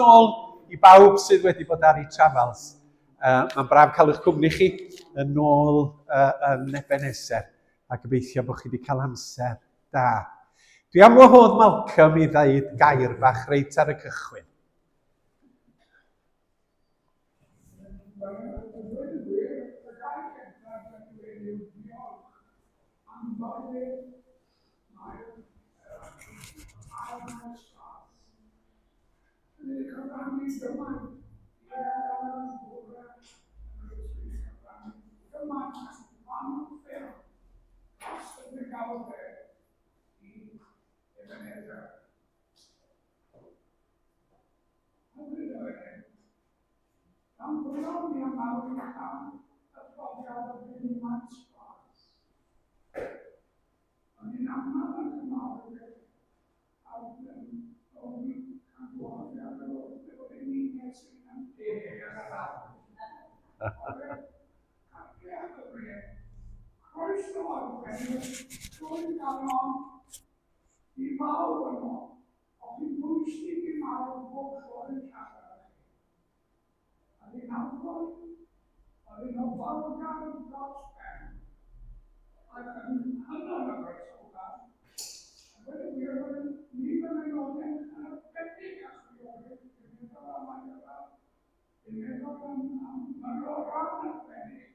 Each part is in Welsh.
nôl i bawb sydd wedi bod ar eu travels. Mae'n braf cael eich cwmni chi yn ôl yn Ebenezer a gobeithio bod chi wedi cael amser da. Dwi am wahodd Malcolm i ddeud gair bach reit ar y cychwyn. O'n i'n aml yn cymaru ac yn ofni cael gwahoddiad ar ôl bod ein neges yn deg ar y lawr. Cartref y bre, croeso arbennig trwy galon i bawb yno, o'ch chi'n bwysig i marw bob tro yn siarad â chi. Oedd hi'n anfon, oedd hi'n ofalgar dros ben, ac yn hynod o groesawgar. A dweud y gwir, roedd nifer o aelodau'n arbennig a chwiorydd yn meddwl am Iola, yn meddwl am, am Maroran arbennig,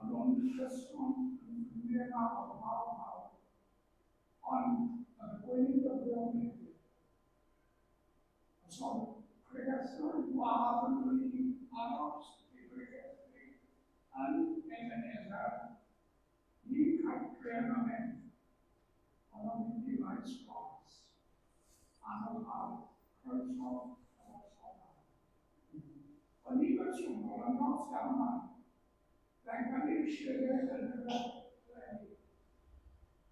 ond o'n gyson yn ffrindiau mawr, mawr, mawr. Ond oedd y gweinidogion hefyd. Os oedd pregethwr gwadd yn rhy aros i bregethu yn Ebenezer, i cartref a mynd, oedd o'n mynd i faes glas, anodd croeso dros ola. O'n i bersonol yn nos iawn mai, Dangos eisiau yn y rhaglenni.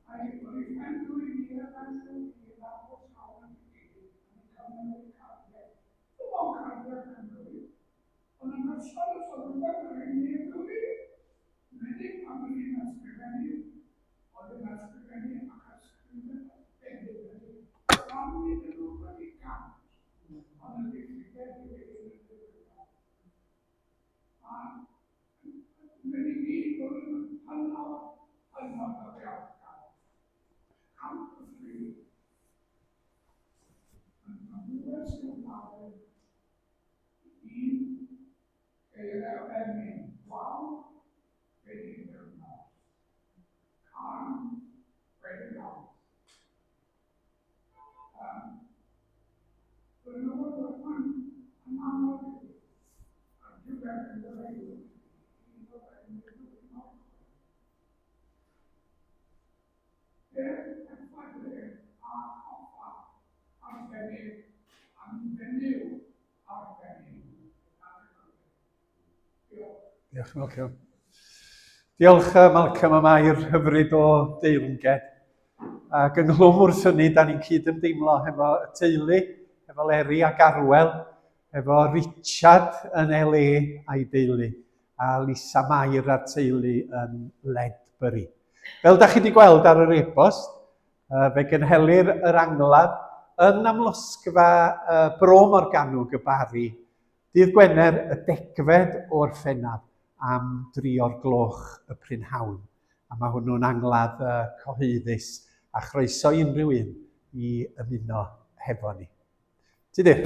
Mae o'n i ffendw i mi a ffendw i mi yn agos iawn at ei gilydd yn eu cyfnewid cardiau. Dim ond cardiau Cymru, ond yn ystod os oedd rhywbeth yn rhaid i ni Cymru, enwedig pan o'n i'n ysgrifennu, oedd yn ysgrifennu ac ysgrifennu arbennig felly bron iddyn nhw wedi gant, ond y diffygiad i wedyn yn ddigwyddodd. A Mae'n i gyd bod yn hynod, hynod o ddiolchgar. Cant o dri. Yn ymwys i'w lawer, un geiriau emyn, waw, wedi ddiwrnod. Can wedi iawn. Um, Blynyddoedd yn yn anodd i fi, ar gyfer y aelwyd, un o'r enwyd yn orchwyl. Beth erthyglir a choffa arbennig am fenyw arbennig ar y cyfle. Diolch. Diolch, Malcolm. Diolch, Malcolm, am air hyfryd o deyrnged. Ac ynghlwm wrth hynny, da ni'n cyd-ymdeimlo hefo y teulu, hefo Leri ac Arwel, hefo Richard yn LA a'i deulu, a Lisa Mair a'r teulu yn Ledbury. Fel da chi wedi gweld ar yr e-bost, fe gynhelir yr angladd yn amlosgfa Bro Morgannwg y Bari Dydd Gwener y degfed o Orffennaf am dri o'r gloch y prynhawn, a mae hwnnw'n angladd cyhoeddus a chroeso i unrhyw un i ymuno hefo ni. Tudur.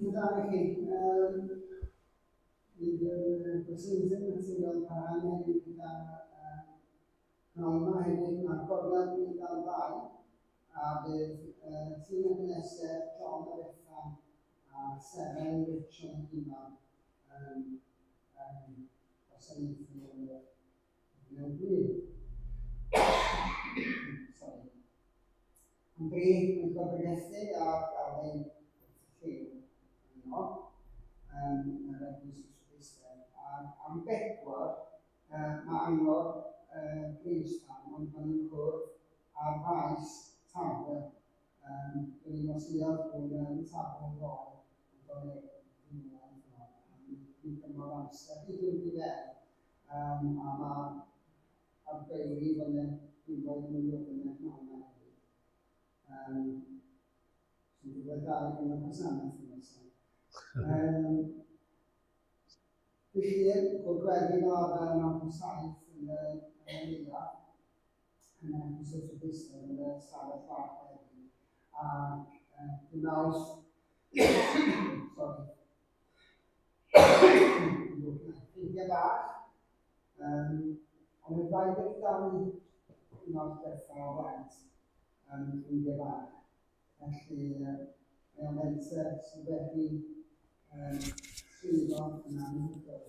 Yn dda i chi. Um, bydd y gwasanaethau naturiol parhau heddiw gyda uh, Pnawn yma hefyd mae'r gornel yn am ddau a bydd uh, tîm Ebenezer, John a Bethan a Seren, Rich ond Iman yn um, gwasanaethu yn y mewn bryd. Sorry. Am dri, mae'n gorfygethu a gael ei wrth y lliw yno yn yr Eglwys Methodistaidd. Ac am bedwar, Mae angor Greenspan, ond maen nhw'n cwrdd ar faes Tafwyl. Um, Dyn ni'n oseuodd bod yn Tafwyl ddoe, ond doedd e ddim yn waith yno. Mi gymrodd amser i fynd i fewn. Um, a mae ar beiri fyny, filoedd mwy o fyny pnawn yma hefyd. Um, Sy'n gyfle da i gynnal gwasanaeth yn nesaf. Um, Dwi Llun, gwyl gweddi fel arfer yn 9.7 yn y, yn y neuadd, yn y Eglwys Fethodistaidd yn y stafell fach weddi. Ac uh, dwi Mawrth, sorry, ffrindiau bach, um, ond yn 22 un o'r bethau o faint yn ffrindiau bach. Felly, mae o'n fenter sydd wedi um, llwyddo yn anhygoel.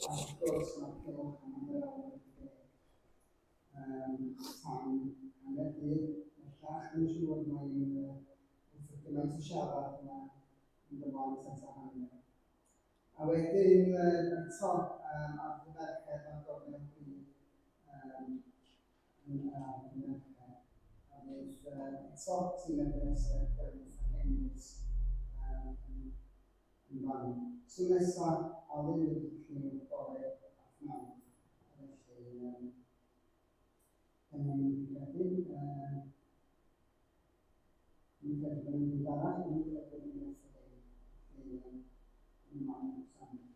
A wrth gwrs, mae'r cylch am hanner awr yn deg um, tan hanner dydd. Bellach, mae'n siŵr mae'n uh, wrth y gymaint o siarad yma yn ymlaen at a hanner. A wedyn, eto, um, ar y merched ar gornel pryd, um, yn y merched. A fydd eto tîm Ebenezer, Delyth ac Emrys yn, yn fan. Tro nesa, Alun wedi lliw bore a phnawn. A felly, um, dyna ni dwi'n credu. Uh, dwi'n credu bod ni'n byd arall, dwi'n credu bod ni'n beth o ddeud. Felly, um, ymlaen i'r gwasanaeth.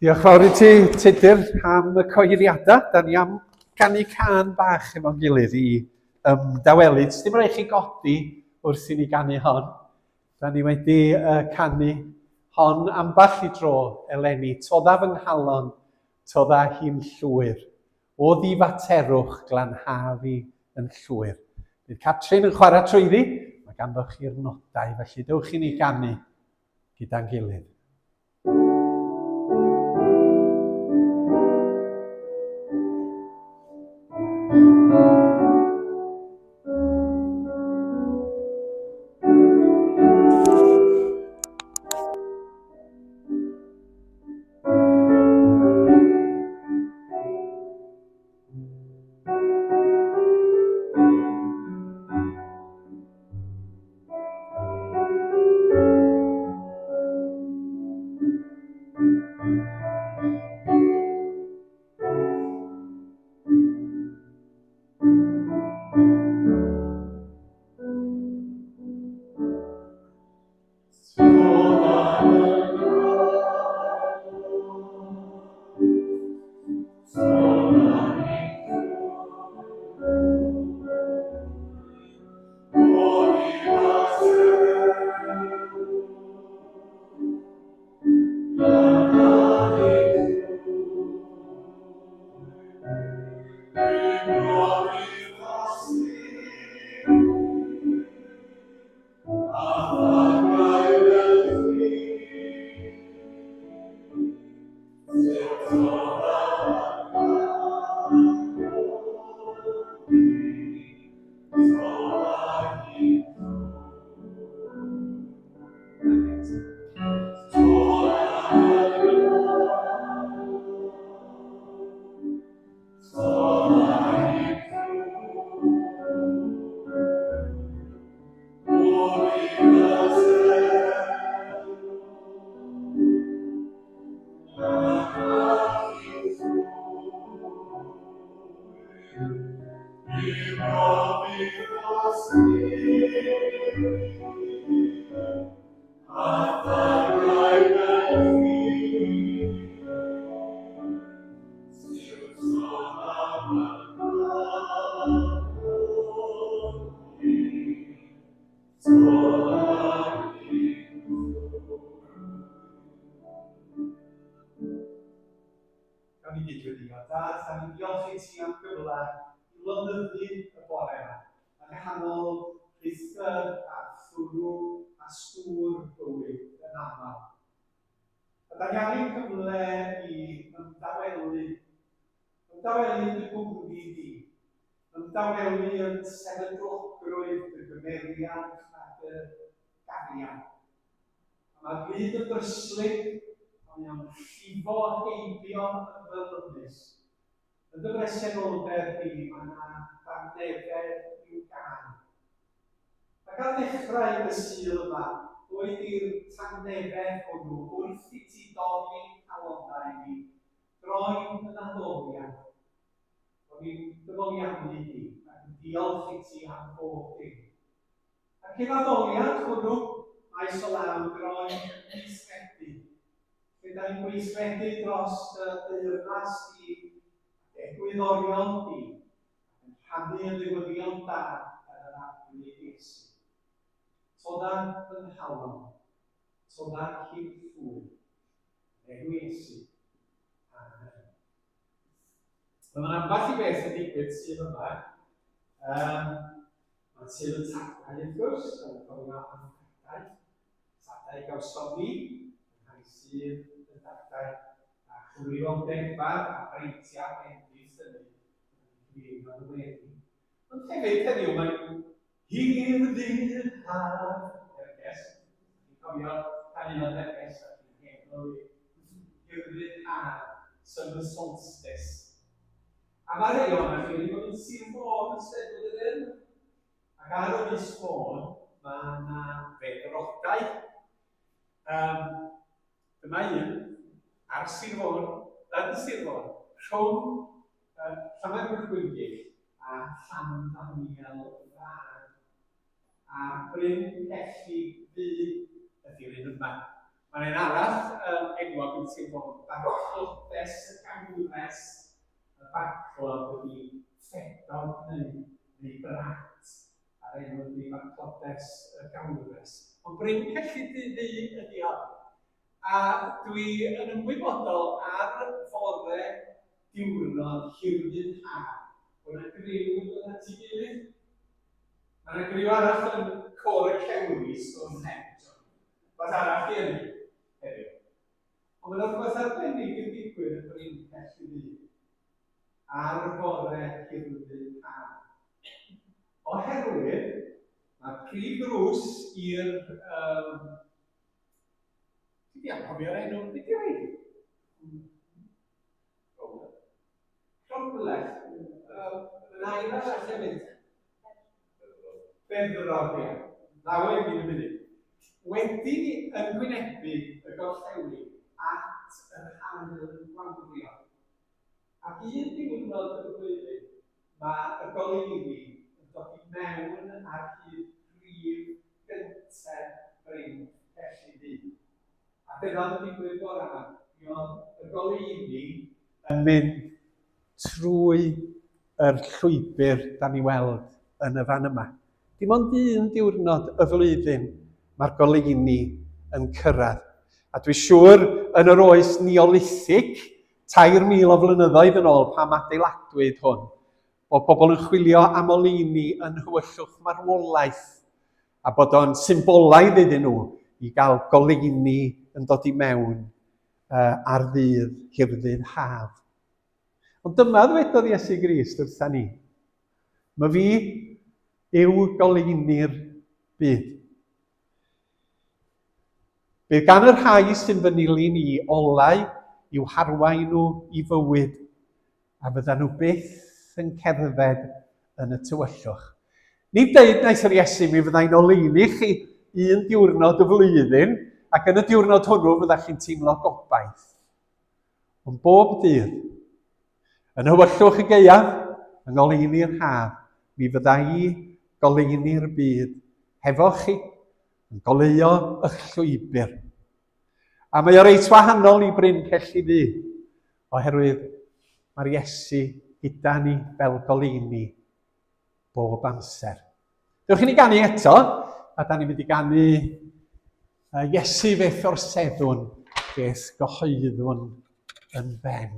Diolch fawr i ti, Tudur, am y coeddiadau. Da ni am ganu can bach efo'n gilydd i ymdawelu. Dim rhaid chi godi wrth i ni ganu hon. Da ni wedi uh, canu hon ambell i dro eleni. Todda fy nghalon, todda hi'n llwyr. O ddifaterwch glanha fi yn llwyr. Bydd Catrin yn chwarae trwyddi, mae ganddo chi'r nodau, felly dewch i ni ganu gyda'n gilydd. Gawn ni gyd-weddïo. Dad, da ni'n diolch i ti am gyfle i lonyddu y bore yma, yng nghanol rhuthr a thwrw a stŵr bywyd yn aml. A da ni angen cyfle i ymdawelu, ymdawelu yn dy gwmni di, ymdawelu yn sefydlogrwydd dy gymeriad a dy gariad. A mae'r byd yn ddryslyd, a mae o'n llifo heibio yn fyrlymus. Yn dy bresenoldeb di, mae yna dangnefedd i'w gael. Ac ar ddechrau y Sul yma, boed i'r tangnefedd hwnnw wrth i ti dorri ein calonnau ni, droi'n yn addoliad. O'n i'n dy foliannu di ac yn diolch i ti am bob dim. Ac i'r addoliad hwnnw, maes o law droed mis Medi, lle da ni'n gweithredu dros dy deyrnas di ac egwyddorion di, ac yn rhannu y newyddion da gan yr Arglwydd Iesu. Todda fy nghalon, todda hi'n llwyr, yn enw Iesu. Amen. Wel, mae'n ambell i beth yn digwydd sydd yma. Um, mae'n sydd yn tadau, wrth gwrs, yn cofio am tadau. Tadau gawson ni, yn rhai sydd yn dadau a chyfrifoldebau a breintiau bendith hynny yn ei gyfeirio yn y weddi. Ond hefyd heddiw mae'n hir ddydd haf Herges. Chi'n cofio canu o'n Herges a chi'n hen fel fi. Hir ddydd haf, summer solstice. A mae rhai ohonoch chi wedi bod yn Sir Fôn yn Steddfod yr Urdd. Ac ar Ynys Môn mae yna feddrodau. Um, dyma un ar Sir Fôn, yn Sir Fôn, rhwng Llanfairpwll Gwyngyll a Llanddaniel Fân. A Bryn Celli Ddu ydy'r un yma. Mae'n un arall um, enwog yn Sir Fôn, Baclodes y Gangwres. Y baclod ydy ffedog neu, neu brat, a'r enw ydy Baclodes y Gawres. Ond Bryn Celli Ddu ydy hon. A dwi yn ymwybodol ar fore diwrnod hirddydd haf bod 'na griw yn dod at ei gilydd. Mae 'na griw arall yn Côr y Cewri, Stonehenge, ond rhywbeth arall i hynny heddiw. Ond mae 'na rhywbeth arbennig yn digwydd yn Bryn Celli Ddu ar fore hirddydd haf. Oherwydd mae'r prif ddrws i'r um, Dwi 'di anghofio'r enw, be 'di o? Cromlech. Yn air arall hefyd. Beddrod, ie. Ddaw e i mi yn y munud. Wedi yn gwynebu y gorllewin at yr haul yn gwawrio. Ac un diwrnod y flwyddyn, mae y goleuni yn dod i mewn ar hyd prif gyntedd Bryn Celli Ddu. A dyna oedd yn digwydd bore yma. Mi oedd y goleuni yn mynd trwy yr llwybr da ni weld yn y fan yma. Dim ond un diwrnod y flwyddyn mae'r goleuni yn cyrraedd. A dwi siŵr yn yr oes Neolithig, 3,000 o flynyddoedd yn ôl pam adeiladwyd hwn, bod pobl yn chwilio am oleuni yn nhywyllwch marwolaeth, a bod o'n symbolaidd iddyn nhw i gael goleuni yn dod i mewn uh, ar ddydd hirddydd haf. Ond dyma ddwedodd Iesu Grist wrtha ni. Mae fi yw goleuni'r byd. Bydd gan y rhai sy'n fy nilyn i olau i'w harwain nhw i fywyd, a fyddan nhw byth yn cerdded yn y tywyllwch. Nid deud wnaeth yr Iesu mi fyddai'n oleuni chi un diwrnod y flwyddyn, ac yn y diwrnod hwnnw fyddech chi'n teimlo gobaith. Ond bob dydd, yn nhywyllwch y gaeaf, yng ngoleuni'r haf, mi fydda i goleuni'r byd hefo chi, yn goleuo eich llwybr. A mae o reit wahanol i Bryn Celli Ddu, oherwydd mae'r Iesu gyda ni fel goleuni bob amser. Dewch i ni ganu eto, a da ni'n mynd i ganu Iesu fe'th orseddwn, fe'th gyhoeddwn yn ben.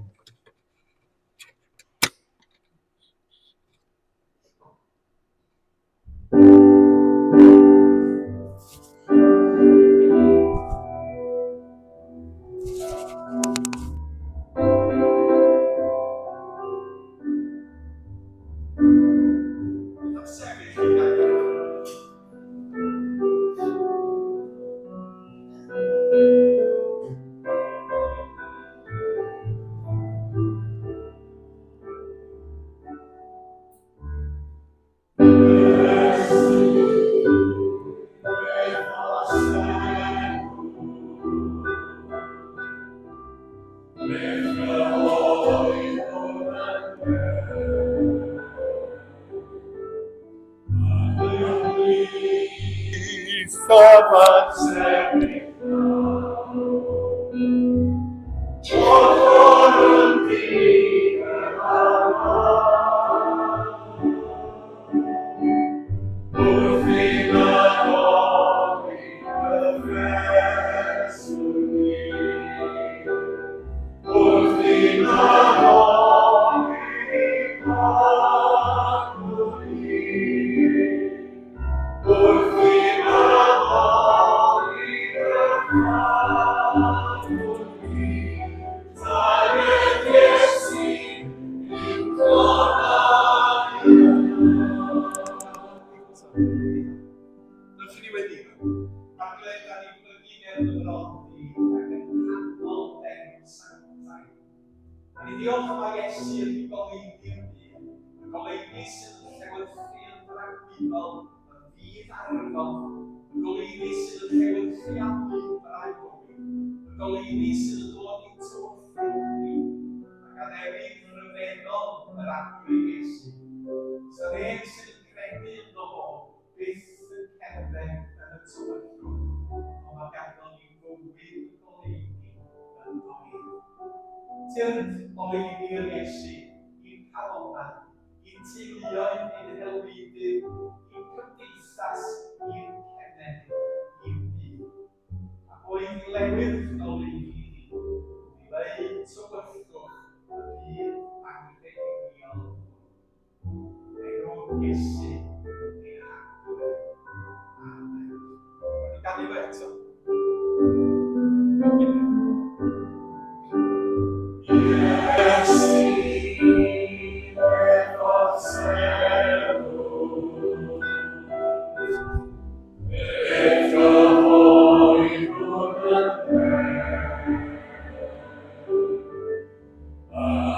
Yma sefyll Ochr yn Wrth i addoli gyffeswn ni. Wrth i addoli barnwn ni. Wrth i addoli gyffeswn ni. Taried Iesu i'n clonau Dewch i ni weddio. Arglwydd, da ni'n plygu ger dy fron di ac yn nghanol d'enw sanctaidd. Da ni ddiolch mai Iesu ydi goleuni'r byd, y goleuni sydd yn llewyrchu yn dragwyddol yn ddydd arfog, y goleuni sydd yn llewyrchu am lwybrau bywyd, y goleuni sydd yn dod i'n tywyllwch ni, ac addewid rhyfeddol yr Arglwydd Iesu. Sa neb sydd yn credu ynddo fo byth yn cerdded yn y tywyllwch, ond mae ganddo ni fywyd y goleuni ynddo ef. Tyrd oleuni'r Iesu i'n calonnau, i'n teuluoedd, ein helwydydd, i'n cymdeithas, i'n cenedl, i'n byd. A boed i lewyrch goleuni ni, ddileu tywyllwch y byd anghrediniol hwn. Enw Iesu, ein Harglwydd. Amen. Gawn ni ganu fo eto. Iesu, efo sefwch, Eto oeddwn yn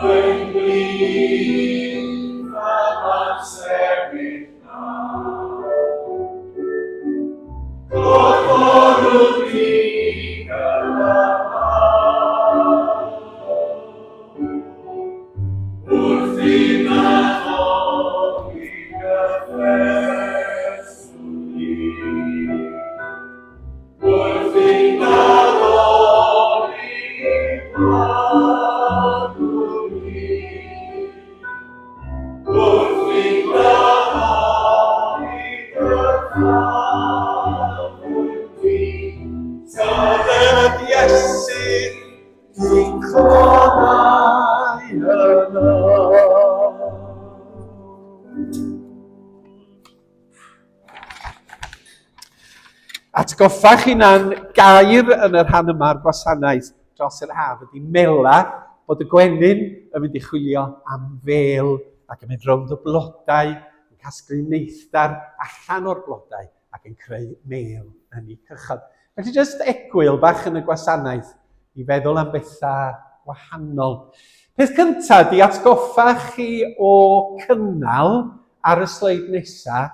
Ein blith am amserydd nawr. Clodforwn ni gyda Wrth i addoli gyffeswn ni. Wrth i addoli barnwn ni. Wrth i addoli gyflawni di. Tyfed Iesu, i'n clonau yno. Atgoffa'ch hunan gair yn y rhan yma o'r gwasanaeth dros yr haf ydy mela, bod y gwenyn yn mynd i chwilio am fêl ac yn mynd rownd y blodau, yn casglu neithdar allan o'r blodau ac yn creu mêl yn eu cychod. Felly jyst egwyl bach yn y gwasanaeth i feddwl am bethau gwahanol. Peth cyntaf di atgoffa chi o cynnal ar y sleid nesaf.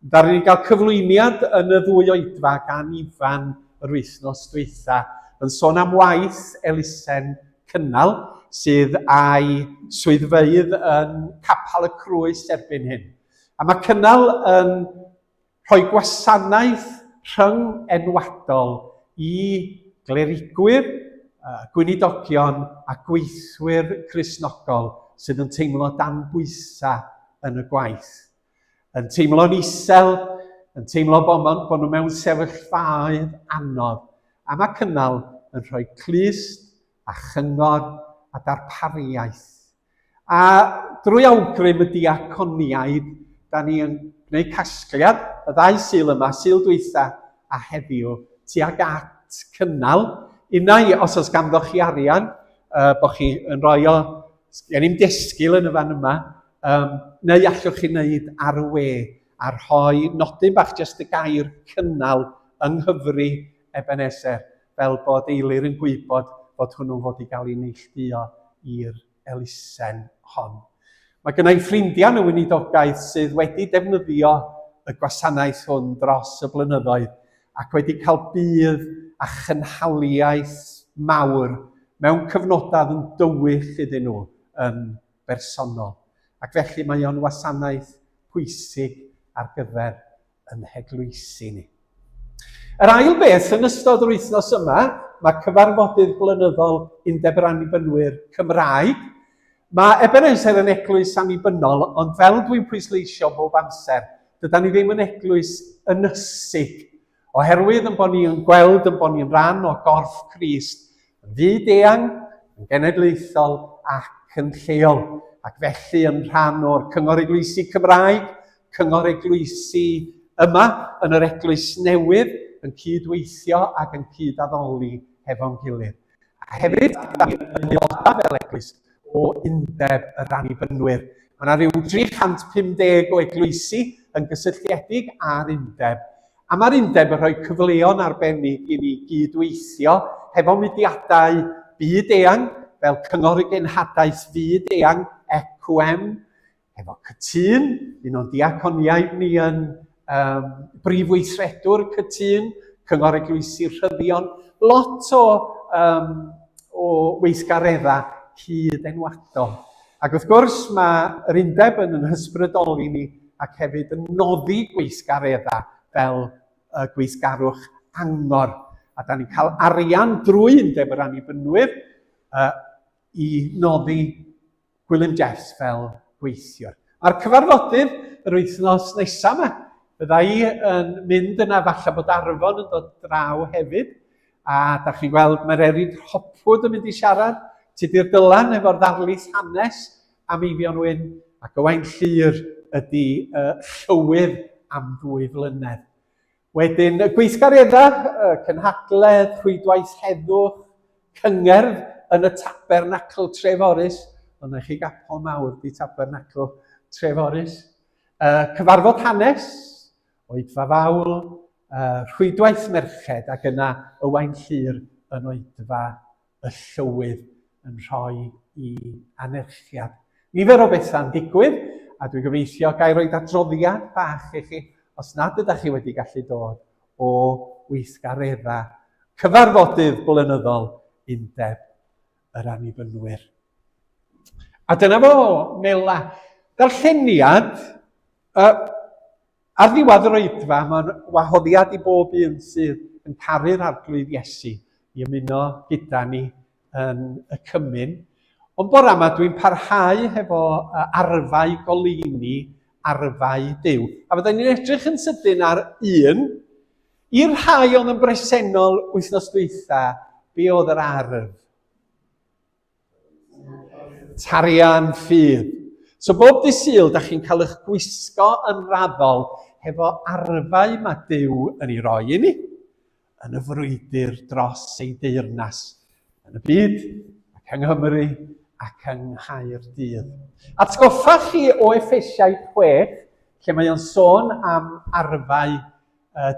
Ddaru ni gael cyflwyniad yn y ddwy oedfa gan Ifan yr wythnos dwytha yn sôn am waith elusen cynnal sydd â'i swyddfeydd yn Capel y Crwys erbyn hyn. A mae cynnal yn Rhoi gwasanaeth rhyng-enwadol i glerigwyr, gweinidogion a gweithwyr Cristnogol sydd yn teimlo dan bwysau yn y gwaith, yn teimlo'n isel, yn teimlo bod, bod nhw mewn sefyllfaoedd anodd, a mae cynnal yn rhoi clust a chyngor a darpariaeth. A drwy awgrym y diaconiaid, da ni yn gwneud casgliad y ddau Sul yma, Sul dwytha a heddiw, tuag at cynnal. Unai, os oes ganddo chi arian, uh, bod chi yn rhoi o, gen i'n desgil yn y fan yma, um, neu allwch chi wneud ar y we a rhoi nodyn bach jyst y gair cynnal yng nghyfri Ebenezer, fel bod Eilir yn gwybod fod hwnnw'n fod i gael ei neilltuo i'r elusen hon. Mae gynna i ffrindiau yn y weinidogaeth sydd wedi defnyddio y gwasanaeth hwn dros y blynyddoedd ac wedi cael budd a chynhaliaeth mawr mewn cyfnodau yn dywyll iddyn nhw yn bersonol. Ac felly mae o'n wasanaeth pwysig ar gyfer yn heglwysi ni. Yr ail beth, yn ystod yr wythnos yma, mae cyfarfodydd blynyddol Undeb yr Annibynwyr Cymraeg. Mae Ebenezer yn eglwys annibynnol, ond fel dwi'n pwysleisio bob amser, dydan ni ddim yn eglwys ynysig, oherwydd yn bod ni yn gweld yn bod ni'n rhan o gorff Crist, yn fyd eang, yn genedlaethol ac yn lleol, ac felly yn rhan o'r Cyngor Eglwysi Cymraeg, Cyngor Eglwysi yma yn yr Eglwys Newydd, yn cyd-weithio ac yn cyd-addoli hefo'n gilydd. A hefyd, da ni yn aelodau fel eglwys o Undeb yr Annibynwyr. Mae yna ryw 350 o eglwysi yn gysylltiedig â'r undeb, A mae'r undeb yn rhoi cyfleon arbennig i ni gyd-weithio hefo mudiadau byd eang, fel Cyngor y Genhadaeth Fyd Eang, ECWM, hefo Cytûn, un o'n diaconiaid ni yn um, brif weithredwr Cytûn, Cyngor Eglwysi Rhyddion, lot o, um, o weithgareddau cyd-enwadol. Ac wrth gwrs, mae yr undeb yn yn hysbrydoli ni ac hefyd yn noddi gweithgareddau fel y gweithgarwch angor. A da ni'n cael arian drwy Undeb yr Annibynwyr uh, i noddi Gwilym Jeffs fel gweithiwr. Mae'r cyfarfodydd yr wythnos nesaf yma, fydda i yn mynd yna, falle bod Arfon yn dod draw hefyd, A da chi'n gweld mae'r Erin Hopwood yn mynd i siarad, Tudur Dylan efo'r ddarlith hanes am Eifion Wyn, ac Owain Llyr ydy uh, llywydd am ddwy flynedd. Wedyn, y gweithgareddau, y cynhadledd, rhwydwaith heddwch, cyngerdd yn y Tabernacl Treforys, ond na chi gapel mawr di Tabernacl Treforys, uh, cyfarfod hanes, Oedfa Fawl, Rhwydwaith Merched ac yna Ywain Llŷr yn Oedfa y Llywydd yn rhoi i anerchiad. Nifer o bethau'n digwydd a dwi'n gobeithio gael rhoi adroddiad bach i chi os nad ydych chi wedi gallu dod o weithgareddau cyfarfodydd blynyddol Undeb yr Annibynwyr. A dyna fo, Mela. Darlleniad, uh, Ar ddiwedd yr oedfa, mae'n wahoddiad i bob un sydd yn caru'r Arglwydd Iesu i ymuno gyda ni yn y cymun. Ond bore yma dwi'n parhau hefo arfau goleuni, arfau Duw. A fydden ni'n edrych yn sydyn ar un. I'r rhai oedd yn bresennol wythnos dwytha, be oedd yr arf? Tarian ffydd. So bob dydd Sul, da chi'n cael eich gwisgo yn raddol hefo arfau mae Duw yn ei roi i ni yn y frwydr dros ei deyrnas yn y byd ac yng Nghymru ac yng Nghaerdydd. Atgoffa chi o Effesiaid 6, lle mae o'n sôn am arfau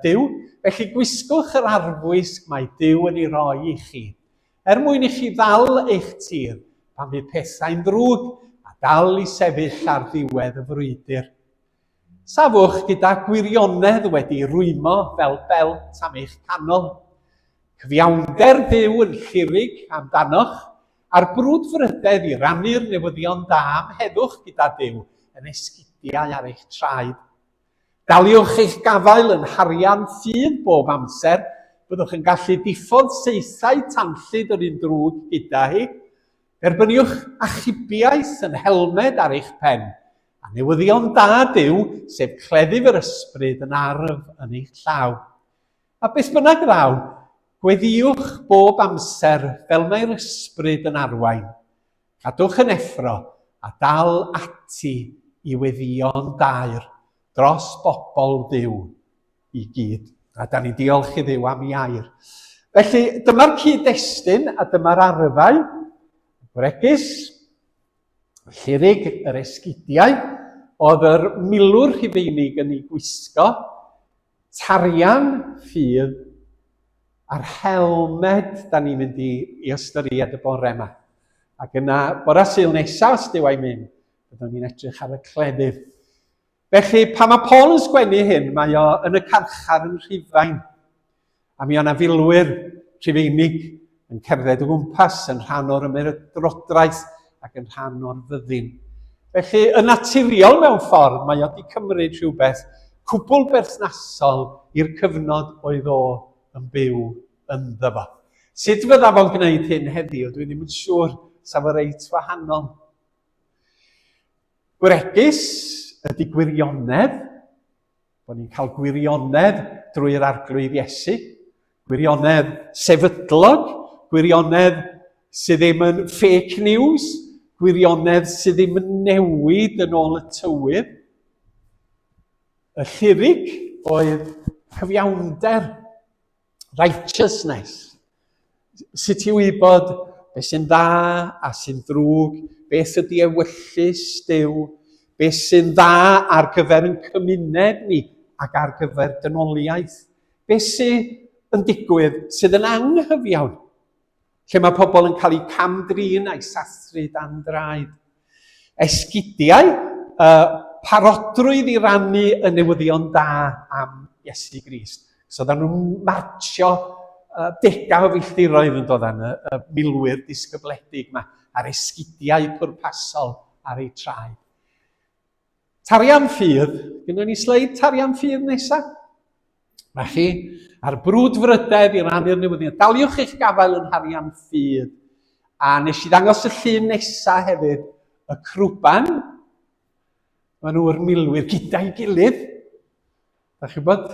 Duw. Felly gwisgwch yr arfwisg mae Duw yn ei roi i chi Er mwyn i chi ddal eich tir pan fydd pethau'n ddrwg a dal i sefyll ar ddiwedd y frwydr. Safwch gyda gwirionedd wedi rwymo fel belt am eich canol. Cyfiawnder Duw yn llirig amdanoch, a'r brwdfrydedd i rannu'r newyddion da am heddwch gyda Duw yn esgidiau ar eich traed. Daliwch eich gafael yn harian ffydd bob amser, byddwch yn gallu diffodd saethau tanllyd yr un drwg gyda hi. Derbyniwch achubiaeth yn helmed ar eich pen, a newyddion da Duw, sef cleddyf yr ysbryd yn arf yn eich llaw. A beth bynnag ddaw, gweddïwch bob amser fel mae'r ysbryd yn arwain. Cadwch yn effro a dal ati i weddïo'n daer dros bobl Dduw i gyd. A da ni'n diolch i Dduw am ei air. Felly, dyma'r cyd-destun a dyma'r arfau. Gwregys, llurig yr esgidiau, oedd yr milwr Rhufeinig yn ei gwisgo, tarian ffydd a'r helmed da ni'n mynd i, i ystyried y bore yma. Ac yna, bore Sul nesaf, os Duw a'i mynd, byddwn ni'n edrych ar y cleddyf. Felly, pan mae Paul yn sgwennu hyn, mae o yn y carchar yn Rhufain. A mi o'na filwyr Rhufeinig yn cerdded o gwmpas yn rhan o'r ymerodraeth ac yn rhan o'r fyddin. Felly, yn naturiol mewn ffordd, mae o wedi cymryd rhywbeth cwbl berthnasol i'r cyfnod oedd o yn byw ynddo fo. Sut fydda fo'n gwneud hyn heddiw? Dwi ddim yn siŵr, sa fo reit wahanol. Gwregys ydy gwirionedd, bod ni'n cael gwirionedd drwy'r Arglwydd Iesu, gwirionedd sefydlog, gwirionedd sydd ddim yn fake news, gwirionedd sydd ddim yn newid yn ôl y tywydd. Y llurig oedd cyfiawnder, righteousness. Sut i wybod beth sy'n dda a sy'n ddrwg, beth ydy ewyllys Duw, beth sy'n dda ar gyfer yn cymuned ni ac ar gyfer dynoliaeth. Beth sy'n yn digwydd sydd yn anghyfiawn, lle mae pobl yn cael eu cam-drin a'i sathru dan draed. Esgidiau, uh, parodrwydd i rannu y newyddion da am Iesu Grist. So oedden nhw'n martsio uh, degau o filltiroedd yn dod y, y milwyr disgybledig yma a'r esgidiau pwrpasol ar eu traed. Tarian ffydd, gynnon ni sleid tarian ffydd nesaf? Mae chi a'r brwdfrydedd i rannu'r newyddion. Daliwch eich gafael yn harian ffydd. A nes i ddangos y llun nesaf hefyd, y crwban. Maen nhw'r milwyr gyda'i gilydd. Da chi'n gwybod,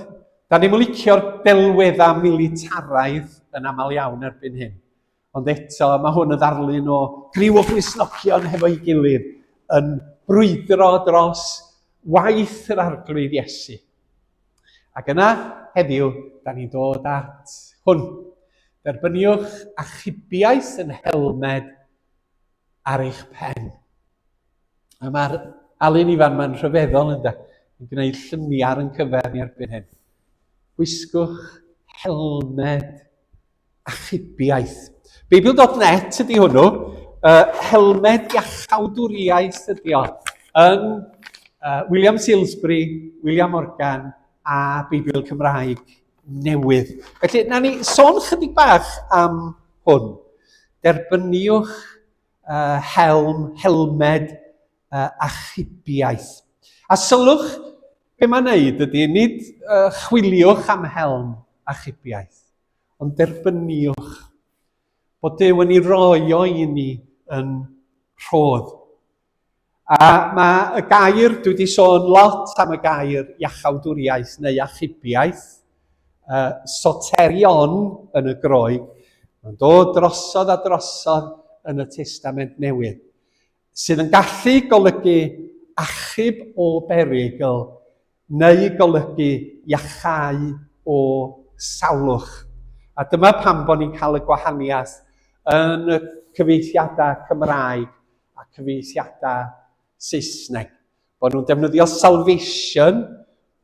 da ni'n licio'r delweddau militaraidd yn aml iawn erbyn hyn. Ond eto, mae hwn yn ddarlun o griw o Gristnogion hefo'i gilydd yn brwydro dros waith yr Arglwydd Iesu. Ac yna, heddiw, da ni'n dod at hwn. Derbyniwch achubiaeth yn helmed ar eich pen. A mae'r Alun Ifan mae'n rhyfeddol ynde, yn gwneud lluniau ar yn cyfer ni erbyn hyn. Gwisgwch helmed achubiaeth. Beibl.net ydy hwnnw. Uh, helmed iachawdwriaeth ydy o. Yn uh, William Salisbury, William Morgan a Beibl Cymraeg newydd. Felly, na ni sôn chydig bach am hwn. Derbyniwch uh, helm, helmed uh, achubiaeth. A sylwch be mae'n neud ydy, nid uh, chwiliwch am helm achubiaeth, ond derbyniwch bod Duw yn ei roi o i ni yn rhodd. A mae y gair, dwi wedi sôn lot am y gair iachawdwriaeth neu achubiaeth, uh, soterion yn y Groeg, mae'n dod drosodd a drosodd yn y Testament Newydd, sydd yn gallu golygu achub o berygl neu golygu iachau o salwch. A dyma pam bod ni'n cael y gwahaniaeth yn y cyfieithiadau Cymraeg a cyfieithiadau Saesneg. Bod nhw'n defnyddio salvation,